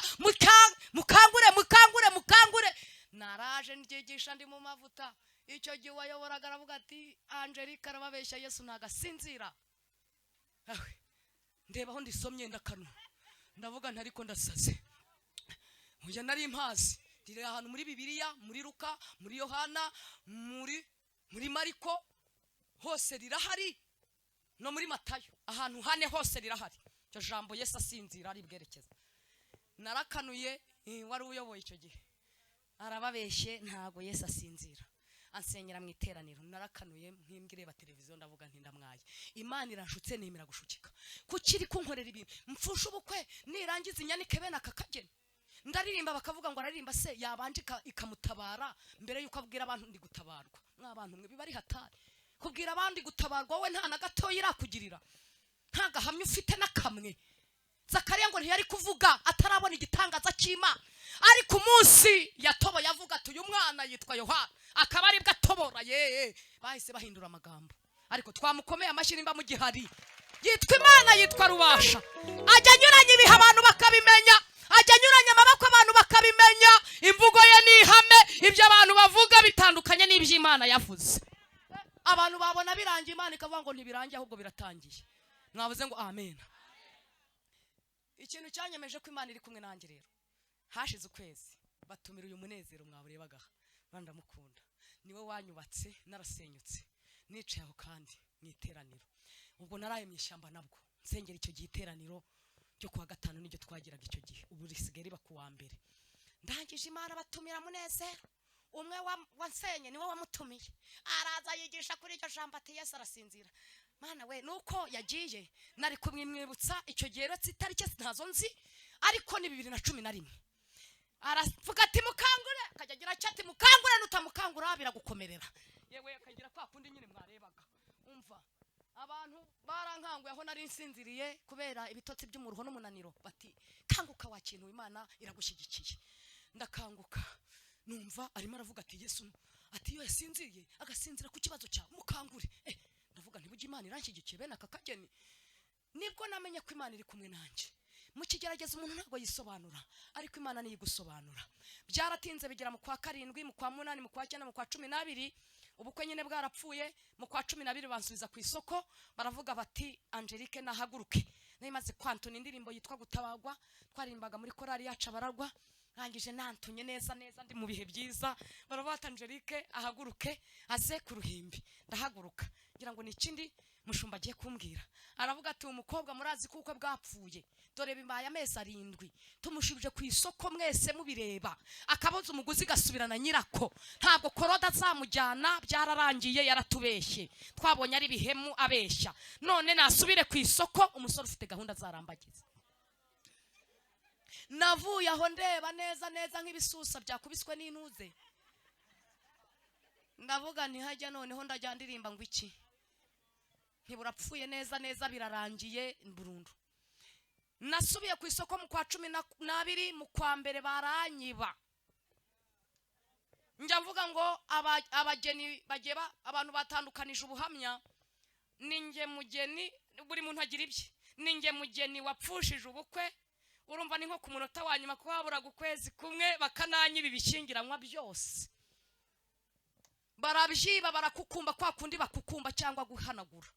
mukangure, mukangure, mukangure. Naraje ndyigisha ndi mu mavuta. Icyo gihe uwayoboraga aravuga ati Angelique arababeshya, Yesu ntabwo asinzira. Awe, ndeba aho ndisomye, ndakanwa, ndavuga nti ariko ndasaze. Oya, nari mpazi riri ahantu muri Bibiliya, muri Luka, muri Yohana, muri Mariko hose rirahari, no muri Matayo, ahantu hane hose rirahari iryo jambo, Yesu asinzira ari bwerekeza. Narakanuye, wari uyoboye icyo gihe arababeshye, ntago Yesu asinzira. Ansenyera mu iteraniro. Narakanuye nk'imbwa ireba televiziyo, ndavuga nti ndamwaye, Imana iranshutse, nemera gushukika. Kuki iri kunkorera ibintu? Mfushe ubukwe, nirangiza inyanike bene aka kageni. Ndaririmba bakavuga ngo araririmba se, yabanje ikamutabara mbere yuko abwira abantu ndi gutabarwa. Mwa bantu mwe, biba ari hatari kubwira abandi gutabarwa wowe nta na gatoya irakugirira, nta gahamya ufite na kamwe. Zakariya ngo ntiyari kuvuga atarabona igitangaza cy'Imana, ariko umunsi yatoboye avuga ati uyu mwana yitwa Yohana, akaba aribwo atobora. Ye, bahise bahindura amagambo. Ariko twamukomeye amashyi nimba mugihari. Yitwa Imana, yitwa Rubasha. Ajya anyuranya ibihe abantu bakabimenya, ajya anyuranya amaboko abantu bakabimenya. Imvugo ye ni ihame. Ibyo abantu bavuga bitandukanye n'iby'Imana yavuze. Abantu babona birangiye, Imana ikavuga ngo ntibirangiye, ahubwo biratangiye. Mwavuze ngo amen. Ikintu cyanyemeje ko Imana iri kumwe nanjye rero, hashize ukwezi batumira uyu Munezero mwaburebaga aha. Ndamukunda, niwe wanyubatse narasenyutse. Nicaye aho kandi mu iteraniro, ubwo naraye mu ishyamba nabwo nsengera icyo gihe iteraniro ryo kuwa gatanu niryo twagiraga icyo gihe, ubu risigaye riba ku wa mbere. Ndangije Imana batumira Munezero, umwe wansenye niwe wamutumiye, araza yigisha kuri iryo jambo ati Yesu arasinzira. Mana we, nuko yagiye nari kumwimwibutsa icyo gihe uretse itariki ntazo nzi, ariko ni 2011. Aravuga ati mukangure, akajya agira icyo ati mukangure, nutamukangura biragukomerera. Yewe, akagira kwa kundi nyine mwarebaga. Umva, abantu barankanguye aho nari nsinziriye kubera ibitotsi by'umuruho n'umunaniro, bati kanguka wa kintu, Imana iragushyigikiye. Ndakanguka, numva arimo aravuga ati Yesu ati iyo yasinziriye agasinzira ku kibazo cyawe, mukangure. Ndavuga nti burya Imana iranshyigikiye bene aka kageni. Nibwo namenye ko Imana iri kumwe nanjye. Mu kigerageza umuntu ntabwo yisobanura, ariko Imana niyo igusobanura. Byaratinze bigera mu kwa karindwi, mu kwa munani, mu kwa cyenda, mu kwa 12, ubukwe nyine bwarapfuye. Mu kwa 12 bansubiza ku isoko, baravuga bati Angelique nahaguruke. Nari maze kwantuna indirimbo yitwa Gutabagwa, twaririmbaga muri korali yacu abaragwa. Rangije nantunye neza neza, ndi mu bihe byiza, baravuga bati Angelique ahaguruke aze ku ruhimbi. Ndahaguruka ngira ngo ni ikindi. Mushumba agiye kumbwira, aravuga ati umukobwa murazi kuko bwapfuye, dore bibaye amezi 7 tumushubije ku isoko mwese mubireba, akaboza umuguzi gasubirana nyirako, ntabwo Koroda azamujyana, byararangiye, yaratubeshye, twabonye ari bihemu abeshya, none nasubire ku isoko, umusore ufite gahunda azarambagiza. Navuye aho ndeba neza neza nk'ibisusa byakubiswe n'intuze, ndavuga nti hajya noneho ndajya ndirimba ngo iki, ntiburapfuye neza neza, birarangiye burundu. Nasubiye ku isoko mu kwa 12, mu kwa mbere baranyiba. Njya mvuga ngo abageni bagiye abantu batandukanije ubuhamya, ni nge mugeni, buri muntu agira ibye, ni nge mugeni wapfushije ubukwe. Urumva ni nko ku munota wa nyuma ko haburaga ukwezi kumwe bakananyiba ibishyingiranwa byose, barabyiba, barakukumba kwa kundi bakukumba cyangwa guhanagura,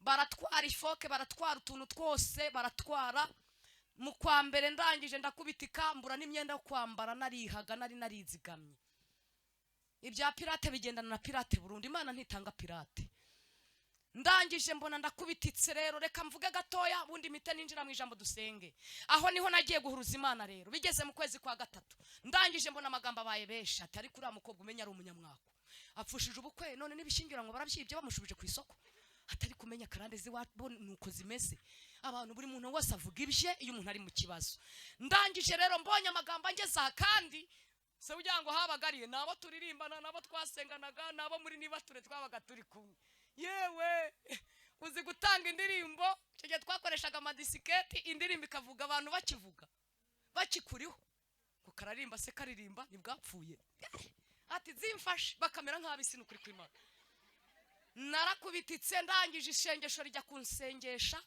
baratwara ifoke, baratwara utuntu twose, baratwara. Mu kwa mbere ndangije ndakubitika, mbura n'imyenda yo kwambara, narihaga, nari narizigamye. Ibya pirate bigendana na pirate burundu, Imana ntitanga pirate. Ndangije mbona ndakubititse rero, reka mvuge gatoya bundi mite ninjira mu ijambo dusenge. Aho niho nagiye guhuruza Imana rero, bigeze mu kwezi kwa 3 ndangije mbona amagambo abaye benshi, ati ariko uriya mukobwa umenya ari umunyamwako, apfushije ubukwe none n'ibishyingiranwa barabyibye, bamushubije ku isoko, atari kumenya karande z'iwabo nuko zimeze. Abantu buri muntu wese avuga ibye iyo umuntu ari mu kibazo. Ndangije rero mbonye amagambo angeza, kandi se ugira ngo habagariye nabo turirimbana, nabo twasenganaga, nabo muri nibature twabaga turi kumwe. Yewe uzi gutanga indirimbo, icyo gihe twakoreshaga amadisiketi, indirimbo ikavuga abantu bakivuga bakikuriho, ngo kararimba se karirimba ntibwapfuye, ati zimfashe, bakamera nk'abisi n'ukuri kw'Imana. Narakubititse, ndangije ishengesho rijya kunsengesha,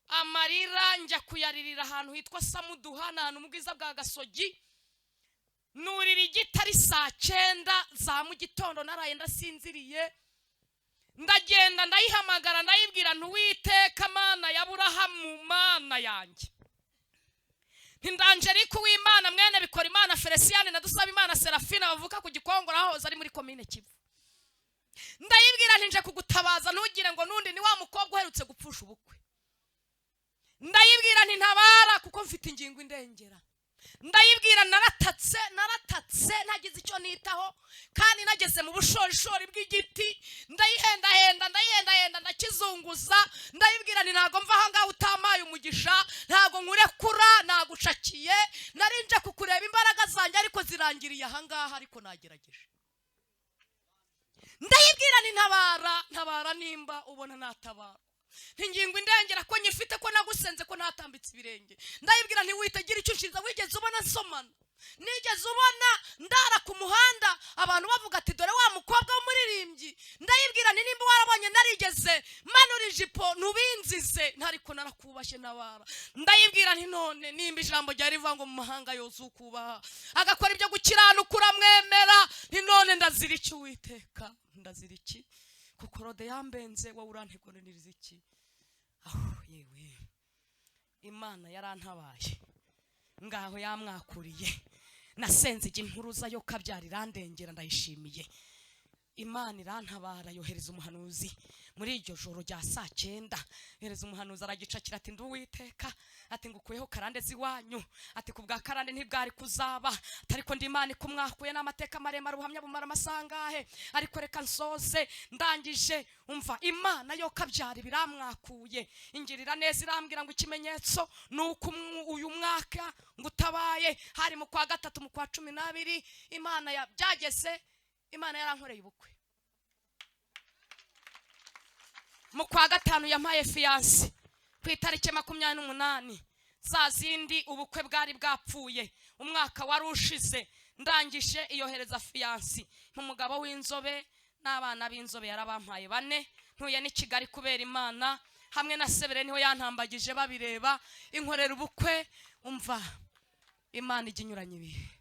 amarira njya kuyaririra ahantu hitwa Samuduha, ni ahantu mu bwiza bwa Gasogi. Nurira igiti ari saa 9 za mu gitondo, naraye ndasinziriye. Ndagenda ndayihamagara, ndayibwira nti Uwiteka Mana ya Aburahamu, Mana yanjye, nti Uwimana mwene bikora Imana Felicien na Dusabimana Serafina bavuka ku Gikongoro, aho ari muri komine Kivu. Ndayibwira nti nje kugutabaza, ntugire ngo nundi ni wa mukobwa uherutse gupfusha ubukwe. Ndayibwira nti ntabara kuko mfite ingingo indengera. Ndayibwira naratatse, naratatse ntagize icyo nitaho, kandi nageze mu bushorishori bw'igiti, ndayihendahenda, ndayihendahenda, ndakizunguza. Ndayibwira nti ntago mva aha ngaha utamaye umugisha, ntago nkurekura, nagucakiye, nari nje kukureba imbaraga zanjye ariko zirangiriye aha ngaha, ariko nagerageje. Ndayibwira nti ntabara, ntabara nimba ubona natabara, ingingo indengera ko nyifite, ko nagusenze, ko natambitse ibirenge. Ndayibwira nti witagira icyo ushinza, wigeze ubona nsomana, nigeze ubona ndara ku muhanda abantu bavuga ati dore wa mukobwa w'umuririmbyi. Ndayibwira nti nimba warabonye narigeze manura ijipo ntubinzize, ntariko narakubashye nabara. Ndayibwira nti none nimba ijambo ryari rivuga ngo mu mahanga yose ukubaha agakora ibyo gukiranuka uramwemera, nti none ndazira iki Uwiteka, ndazira iki kuko Rode yambenze, wowe urantegonaniriza iki? Aho yewe Imana yarantabaye, ngaho yamwakuriye, nasenze impuruza yo kabyara irandengera, ndayishimiye. Imana irantabara, yohereza umuhanuzi muri iryo joro rya saa 9, yohereza umuhanuzi aragicakira ati nduwiteka, ati ngukuyeho karande ziwanyu, ati kubwa karande ntibwari kuzaba, ariko ndi Imana ikumwakuye n'amateka maremare, ubuhamya bumara amasangahe, ariko reka nsoze. Ndangije umva Imana yo kabyara biramwakuye, ingirira neza, irambwira ngo ikimenyetso nuko uyu mwaka ngutabaye, hari mu kwa 3 mu kwa 12, Imana ya byageze, Imana yarankoreye ubukwe. Mu kwa 5 yampaye fiyanse ku itariki 28 za zindi ubukwe bwari bwapfuye, umwaka wari ushize. Ndangije iyohereza fiyanse umugabo w'inzobe n'abana b'inzobe yarabampaye 4, ntuye ni Kigali kubera Imana, hamwe na Sebere niho yantambagije babireba, inkorera ubukwe. Umva Imana ijya inyuranye ibihe.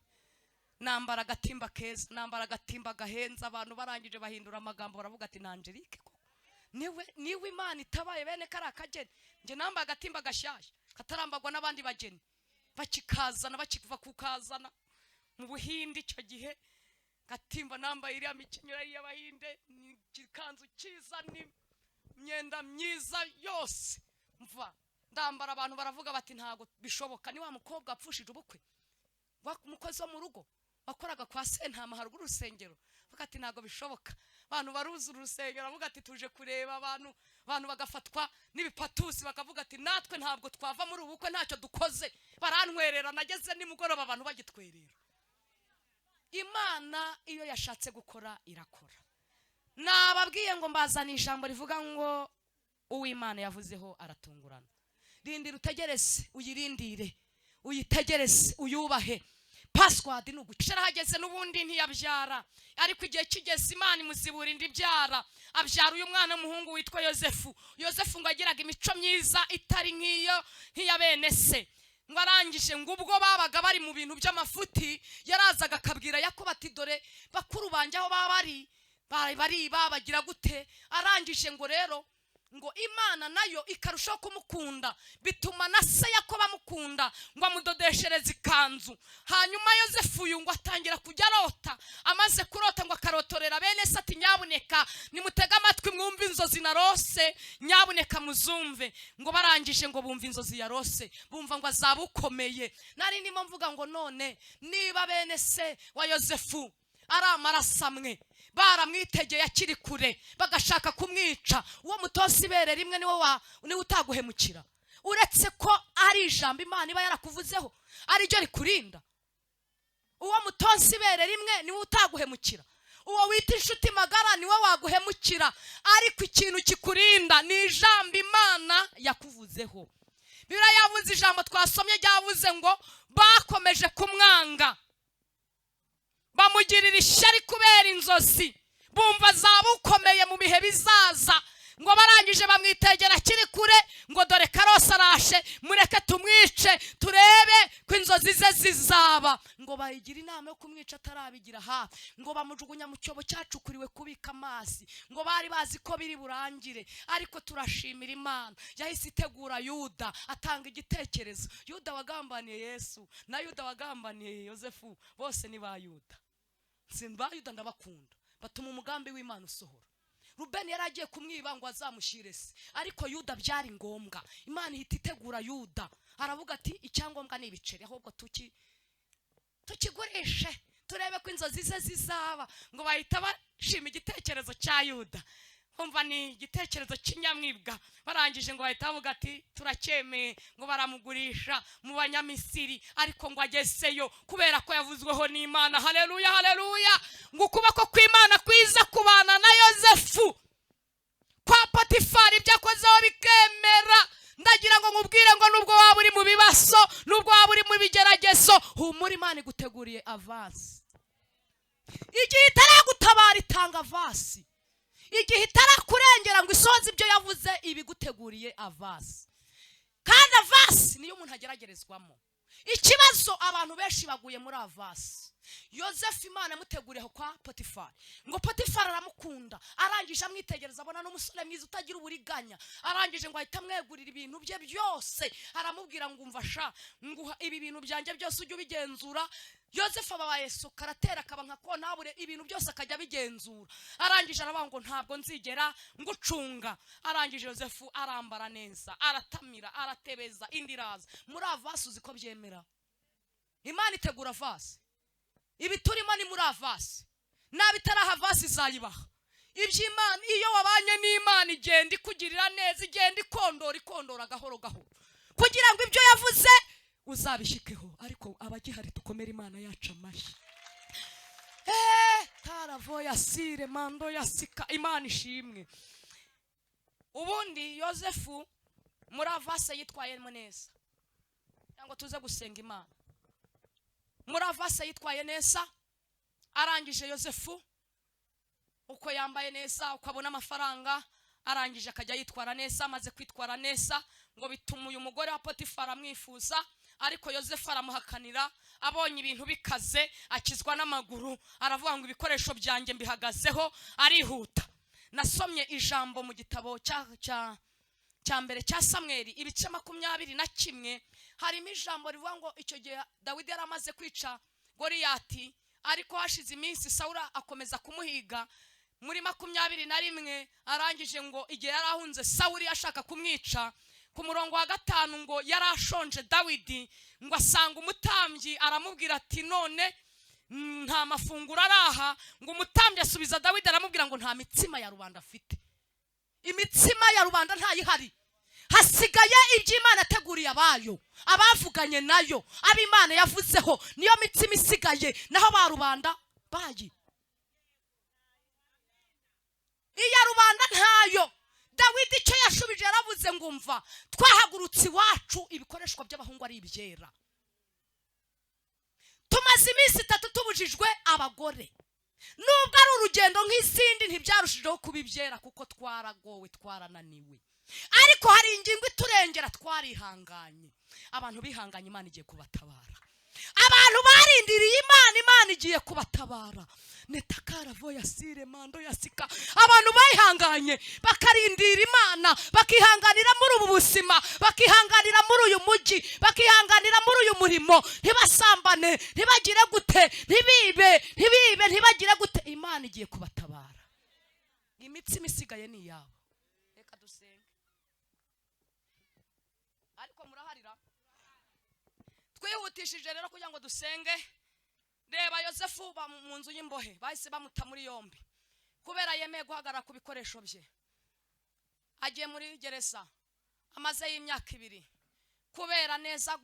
Nambara agatimba keza, nambara agatimba gahenze, abantu barangije bahindura amagambo baravuga ati Angelique koko niwe Imana itabaye bene kari akageni. Nje namba agatimba gashyashya katarambagwa n'abandi bageni, bakikazana bakiva kukazana mu Buhindi. Icyo gihe gatimba nambaye iriya mikenyero y'Abahinde, Ikikanzu cyiza n'imyenda myiza yose, mva ndambara. Abantu baravuga bati: "Ntabwo bishoboka, ni wa mukobwa wapfushije ubukwe, wa umukozi wo mu rugo wakoraga kwa Sentama haruguru urusengero." Avuga ati: "Ntabwo bishoboka." Abantu baruzura urusengero, avuga ati: "Tuje kureba abantu." Abantu bagafatwa n'ibipatusi, bakavuga ati: "Natwe ntabwo twava muri ubu bukwe ntacyo dukoze." Barantwerera, nageze nimugoroba abantu bagitwerera. Imana iyo yashatse gukora irakora. Nababwiye ngo mbazana ijambo rivuga ngo uw'Imana yavuzeho aratungurana. Rindira, utegereze, uyirindire, uyitegereze, uyubahe. Password ni uguca. Arahageze n'ubundi ntiyabyara, ariko igihe kigeze Imana imuzibura indi ibyara, abyara uyu mwana w'umuhungu witwa Yosefu. Yosefu ngo agiraga imico myiza itari nk'iyo nk'iya bene se. Ngo arangije, ngo ubwo babaga bari mu bintu by'amafuti, yarazaga akabwira Yakobo ati: "Dore bakuru banjye aho baba bari bariba, bagira gute." Arangije ngo rero ngo Imana nayo ikarushaho kumukunda, bituma na se Yakobo amukunda, ngo amudodeshereze ikanzu. Hanyuma Yosefu uyu ngo atangira kujya arota. Amaze kurota, ngo akarotorera bene se ati: "Nyabuneka nimutege amatwi mwumve inzozi narose, nyabuneka muzumve." Ngo barangije ngo bumve inzozi yarose, bumva ngo azaba ukomeye. Nari ndimo mvuga ngo none niba bene se wa Yosefu ari amaraso amwe, baramwitegeye akiri kure bagashaka kumwica, uwo mutosi ibere rimwe niwe wa niwe utaguhemukira, uretse ko ari ijambo Imana iba yarakuvuzeho ariryo rikurinda? Uwo mutosi ibere rimwe niwe utaguhemukira? Uwo wita inshuti magara niwe waguhemukira? Ariko ikintu kikurinda ni ijambo Imana yakuvuzeho. Bibiliya yavuze, ijambo twasomye ryavuze ngo bakomeje kumwanga, bamugirira ishyari kubera inzozi bumva zaba ukomeye mu bihe bizaza. Ngo barangije bamwitegera akiri kure, ngo dore karose arashe, mureke tumwice turebe ko inzozi ze zizaba. Ngo bayigira inama yo kumwica atarabigira hafi, ngo bamujugunya mu cyobo cyacukuriwe kubika amazi. Ngo bari bazi ko biri burangire, ariko turashimira Imana yahise itegura Yuda atanga igitekerezo. Yuda wagambaniye Yesu na Yuda wagambaniye Yosefu, bose ni ba Yuda. Ba Yuda ndabakunda, batuma umugambi w'Imana usohora. Rubeni yari agiye kumwiba ngo azamushyire se, ariko Yuda byari ngombwa. Imana ihita itegura Yuda, aravuga ati: "Icyangombwa ni ibiceri, ahubwo tukigurishe turebe ko inzozi ze zizaba." Ngo bahita bashima igitekerezo cya Yuda, umva ni igitekerezo cy'inyamwibwa. Barangije ngo bahita bavuga ati: "Turacyemeye." Ngo baramugurisha mu Banyamisiri, ariko ngo agezeyo kubera ko yavuzweho n'Imana, haleluya, haleluya, ngo ukuboko kw'Imana kwiza kubana na Yosefu kwa Potifari, ibyo akozeho bikemera. Ndagira ngo nkubwire ngo nubwo waba uri mu bibazo, nubwo waba uri mu bigeragezo, humura, Imana iguteguriye avance. Igihe itaragutabara itanga avance, igihe itarakurengera ngo isohoze ibyo yavuze ibiguteguriye avance. Kandi avance niyo umuntu ageragerezwamo. Ikibazo, abantu benshi baguye muri avance. Yosefu Imana yamuteguriye aho kwa Potifari. Ngo Potifari aramukunda, arangije amwitegereza abona n'umusore mwiza utagira uburiganya. Arangije ngo ahita amwegurira ibintu bye byose, aramubwira ngo: "Umva sha, nguha ibi bintu byanjye byose ujye ubigenzura." Yosefu ababaye sukaratera, akaba nka comptable, ibintu byose akajya abigenzura. Arangije aravuga ngo: "Ntabwo nzigera ngucunga." Arangije Yosefu arambara neza, aratamira, aratebeza, indi iraza muri avance. Uzi ko byemera? Imana itegura avance. Ibi turimo ni muri avance, naba itaraha avance izayibaha. Iby'Imana, iyo wabanye n'Imana igenda ikugirira neza, igenda ikondora, ikondora gahoro gahoro kugira ngo ibyo yavuze uzabishyikeho. Ariko abagihari dukomere Imana yacu amashyi. Taravo yasire mando yasika. Imana ishimwe. Ubundi Yosefu muri avance yitwayemo neza, cyangwa tuze gusenga Imana. Muri avance yitwaye neza. Arangije Yosefu uko yambaye neza, uko abona amafaranga, arangije akajya yitwara neza. Amaze kwitwara neza, ngo bituma uyu mugore wa Potifari amwifuza, ariko Yosefu aramuhakanira. Abonye ibintu bikaze akizwa n'amaguru, aravuga ngo: "Ibikoresho byanjye mbihagazeho." Arihuta. Nasomye ijambo mu gitabo cya mbere cya Samweri, ibice 21, harimo ijambo rivuga ngo icyo gihe Dawidi yari amaze kwica Goriyati, ariko hashize iminsi Sawura akomeza kumuhiga. Muri 21 arangije ngo igihe yari ahunze Sawuli ashaka kumwica, ku murongo wa 5 ngo yari ashonje Dawidi, ngo asanga umutambyi aramubwira ati none nta mafunguro araha. Ngo umutambyi asubiza Dawidi aramubwira ngo nta mitsima ya rubanda afite, imitsima ya rubanda ntayihari, hasigaye ibyo Imana yateguriye abayo, abavuganye nayo, abo Imana yavuzeho, niyo mitsima isigaye, naho ba rubanda bayi iya rubanda ntayo. Dawidi icyo yashubije yaravuze ngo umva, twahagurutse iwacu ibikoreshwa by'abahungu ari ibyera, tumaze iminsi 3 tubujijwe abagore, nubwo ari urugendo nk'izindi ntibyarushijeho kuba ibyera kuko twaragowe twarananiwe, ariko hari ingingo iturengera twarihanganye. Abantu bihanganye Imana igiye kubatabara, abantu barindiriye Imana, Imana igiye kubatabara. Netakara voyasire mando yasika. Abantu bayihanganye bakarindira Imana, bakihanganira muri ubu buzima, bakihanganira muri uyu mujyi, bakihanganira muri uyu murimo, ntibasambane, ntibagire gute, ntibibe, ntibibe, ntibagire gute, Imana igiye kubatabara. Imitsima isigaye ni iyabo. Reka dusenge. Ariko muraharira twihutishije rero kugira ngo dusenge. Reba Yosefu mu nzu y'imbohe bahise bamuta muri yombi kubera yemeye guhagarara ku bikoresho bye. Agiye muri gereza amaze y'imyaka 2 kubera neza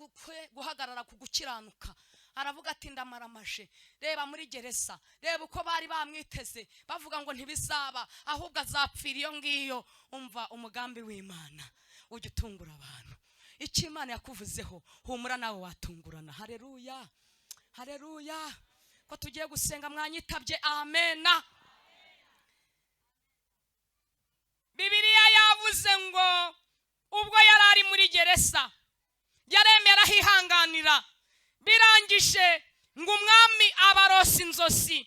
guhagarara ku gukiranuka, aravuga ati ndamaramaje. Reba muri gereza, reba uko bari bamwiteze bavuga ngo ntibizaba, ahubwo azapfira iyo ngiyo. Umva umugambi w'Imana ujya utungura abantu. Icyo Imana yakuvuzeho humura nawe watungurana. Haleluya, haleluya. Ko tugiye gusenga mwanyitabye, amena. Bibiliya yavuze ngo ubwo yari ari muri gereza yaremera ahihanganira, birangije ngo umwami abarosa inzozi,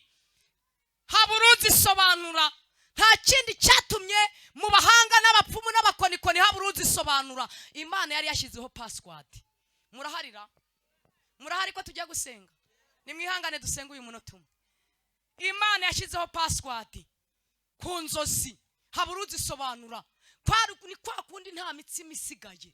habura uzisobanura. Nta kindi cyatumye mu bahanga n'abapfumu n'abakonikoni habura uzisobanura, Imana yari yashyizeho password. Muraharira, murahari ko tugiye gusenga? Nimwihangane dusenge uyu munota umwe. Imana yashyizeho password ku nzozi, habura uzisobanura. Ni kwa kundi nta mitsima isigaye,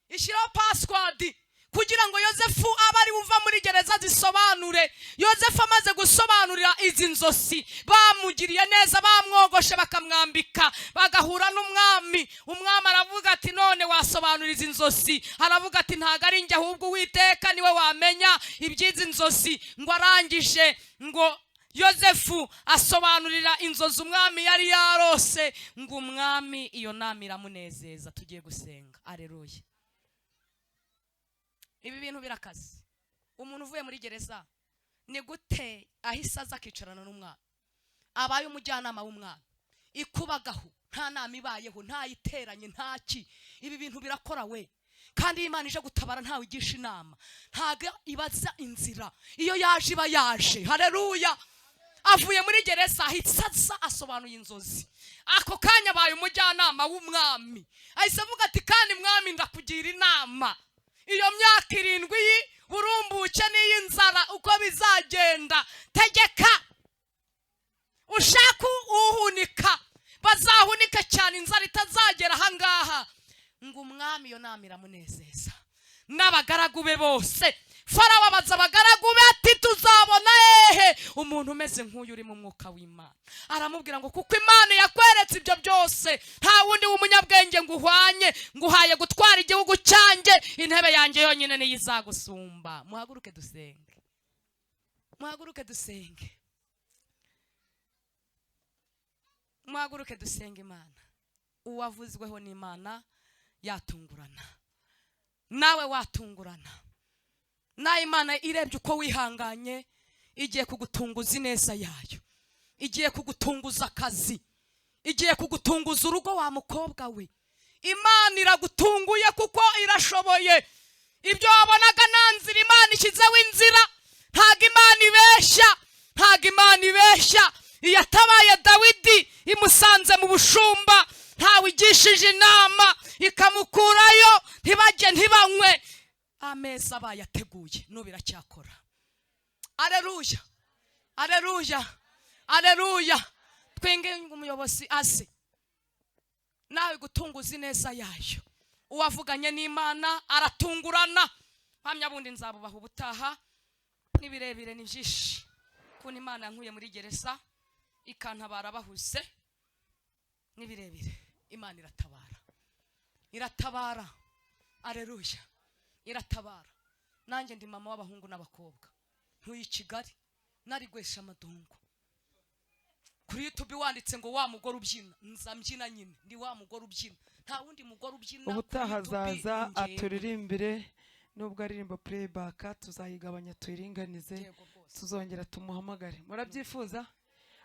ishyiraho password kugira ngo Yosefu abe ari uva muri gereza zisobanure. Yosefu amaze gusobanurira izi nzozi, bamugiriye neza, bamwogoshe bakamwambika, bagahura n'umwami. Umwami aravuga ati none wasobanura izi nzozi? Aravuga ati ntago ari njye, ahubwo Uwiteka niwe wamenya iby'izi nzozi. Ngo arangije ngo Yosefu asobanurira inzozi umwami yari yarose, ngo umwami iyo nama iramunezeza. Tugiye gusenga. Aleluya. Ibi bintu birakaze. Umuntu uvuye muri gereza ni gute ahise aza akicarana n'umwami, abaye umujyanama w'umwami, ikubagaho nta nama ibayeho, nta iteranye, nta ki. Ibi bintu birakora we. Kandi iyo Imana ije gutabara ntawe igisha inama, ntago ibaza inzira, iyo yaje iba yaje. Haleluya. Avuye muri gereza ahise aza asobanuye inzozi, ako kanya abaye umujyanama w'umwami. Ahise avuga ati kandi mwami ndakugira inama, iyo myaka 7 burumbuke n'iy'inzara uko bizagenda, tegeka ushaka uhunika, bazahunika cyane inzara itazagera ahangaha. Ngo umwami iyo nama iramunezeza n'abagaragu be bose. Farawo abaza abagaragu be ati tuzabona hehe umuntu umeze nk'uyu uri mu mwuka w'Imana? Aramubwira ngo kuko Imana yakweretse ibyo byose, nta wundi w'umunyabwenge nguhwanye, nguhaye gutwara igihugu cyanjye, intebe yanjye yonyine niyo izagusumba. Muhaguruke dusenge, muhaguruke dusenge, muhaguruke dusenge Imana. Uwavuzweho n'Imana yatungurana, nawe watungurana. Na Imana irebye uko wihanganye, igiye kugutunguza ineza yayo, igiye kugutunguza akazi, igiye kugutunguza urugo wa mukobwa we. Imana iragutunguye kuko irashoboye. Ibyo wabonaga nta nzira, Imana ishyizeho inzira. Ntago Imana ibeshya, ntago Imana ibeshya. Iyatabaye Dawidi imusanze mu bushumba, ntawe igishije inama, ikamukurayo, ntibajye ntibanywe, ameza bayateguye n'ubu iracyakora. Aleluya, aleluya, aleluya. Twinginge umuyobozi aze nawe gutunguza ineza yayo. Uwavuganye n'Imana aratungurana. Mpamya bundi nzabubaha ubutaha, ni birebire, ni byinshi, ukuntu Imana yankuye muri gereza ikantabara bahuze, ni birebire. Imana iratabara, iratabara. Aleluya, iratabara. Nanjye ndi mama w'abahungu n'abakobwa, ntuye i Kigali, narigwesha amadungu. Kuri YouTube wanditse ngo "wa mugore ubyina", nza mbyina nyine, ndi wa mugore ubyina, nta wundi mugore ubyina kuri Ubutaha YouTube, azaza ni njyewe. aturirimbire, nubwo aririmba playback tuzayigabanya tuyiringanize. Yego rwose. Tuzongera tumuhamagare. Murabyifuza?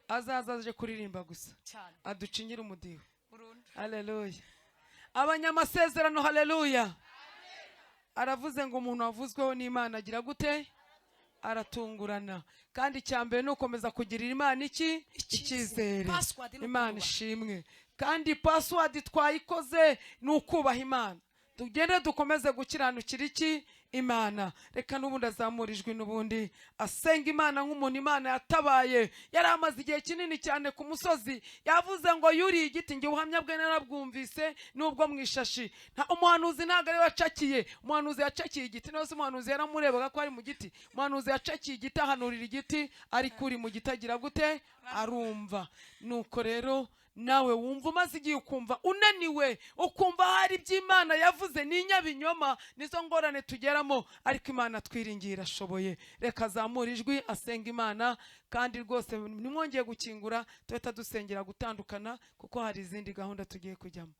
Azaza aje kuririmba gusa, Cyane. aducinyire umudiho. Burundu. Haleluya, abanyamasezerano, haleluya. Aravuze ngo umuntu wavuzweho n'Imana agira gute? Aratungurana. Kandi icya mbere ni ukomeza kugirira Imana iki? Icyizere. Password ni Imana ukubaha. ishimwe. Kandi password twayikoze, ni ukubaha Imana. Tugende dukomeze gukiranukira iki? Imana. Reka n'ubundi azamura ijwi, n'ubundi asenga Imana nk'umuntu Imana yatabaye. Yari amaze igihe kinini cyane ku musozi. Yavuze ngo yuriye igiti. Njye ubuhamya bwe narabwumvise, nubwo mu ishashi. Umuhanuzi ntabwo ari we wacakiye, umuhanuzi yacakiye igiti. Nawe se umuhanuzi yaramurebaga ko ari mu giti? Umuhanuzi yacakiye igiti, ahanurira igiti, ariko uri mu giti agira gute? Arumva. Nuko rero nawe wumva umaze igihe, ukumva unaniwe, ukumva hari ibyo Imana yavuze ni inyabinyoma, nizo ngorane tugeramo, ariko Imana twiringiye irashoboye. Reka azamure ijwi asenga Imana. Kandi rwose nimwongeye gukingura, tuhita dusengera gutandukana, kuko hari izindi gahunda tugiye kujyamo.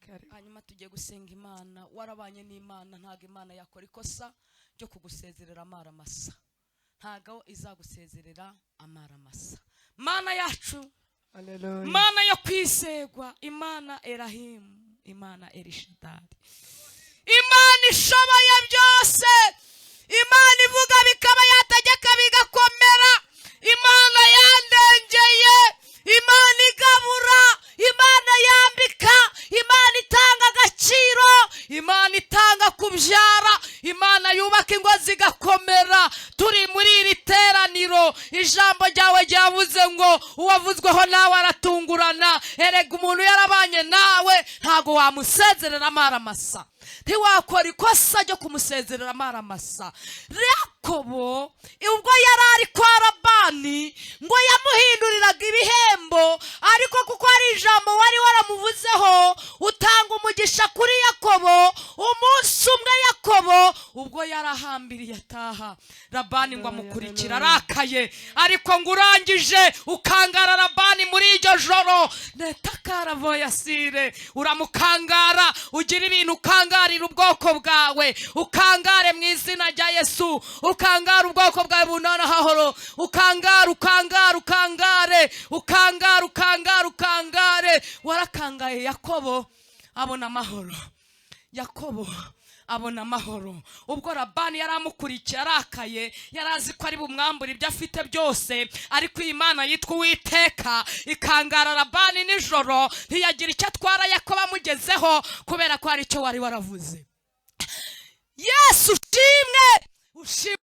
Karibu. Hanyuma tugiye gusenga Imana. Warabanye n'Imana, ntabwo Imana yakora ikosa ryo kugusezerera amara masa, ntabwo izagusezerera amara masa. Mana yacu, Haleluya. Mana yo kwizegwa, Imana Erahimu, Imana Erishadari, Imana ishoboye byose, Imana ivuga bikaba, yategeka bigakomera, Imana yandengeye, Imana igabura, Imana yambika, Imana itanga agaciro, Imana itanga kubyara, Imana yubaka ingo zigakomera. Turi muri iri teraniro, ijambo ryawe ryavuze ngo uwavuzweho nawe aratungurana. Erega umuntu yarabanye nawe, ntabwo wamusezerera amara masa, ntiwakora ikosa ryo kumusezerera amara masa. Yakobo ubwo yari ari kwa Labani, ngo yamuhinduriraga ibihembo, ariko kuko hari ijambo wari waramuvuzeho, utanga umugisha kuri Yakobo. Umunsi umwe Yakobo ubwo yarahambiriye ataha, Labani ngo amukurikira arakaye, ariko ngo urangije ukangara Labani muri iryo joro netakaravoyasire, uramukangara, ugira ibintu ukangarira ubwoko bwawe, ukangare mu izina rya Yesu, ukangara ubwoko bwawe bunana hahoro, ukangara, ukangara, ukangare, ukangara, ukangara, ukangare. Warakangaye Yakobo abona amahoro, Yakobo abona amahoro. Ubwo Labani yari amukurikiye arakaye, yari azi ko ari bumwambure ibyo afite byose, ariko iyi Mana yitwa Uwiteka ikangara Labani nijoro, ntiyagira icyo atwara Yakobo amugezeho, kubera ko hari icyo wari waravuze. Yesu ushimwe, ushimwe.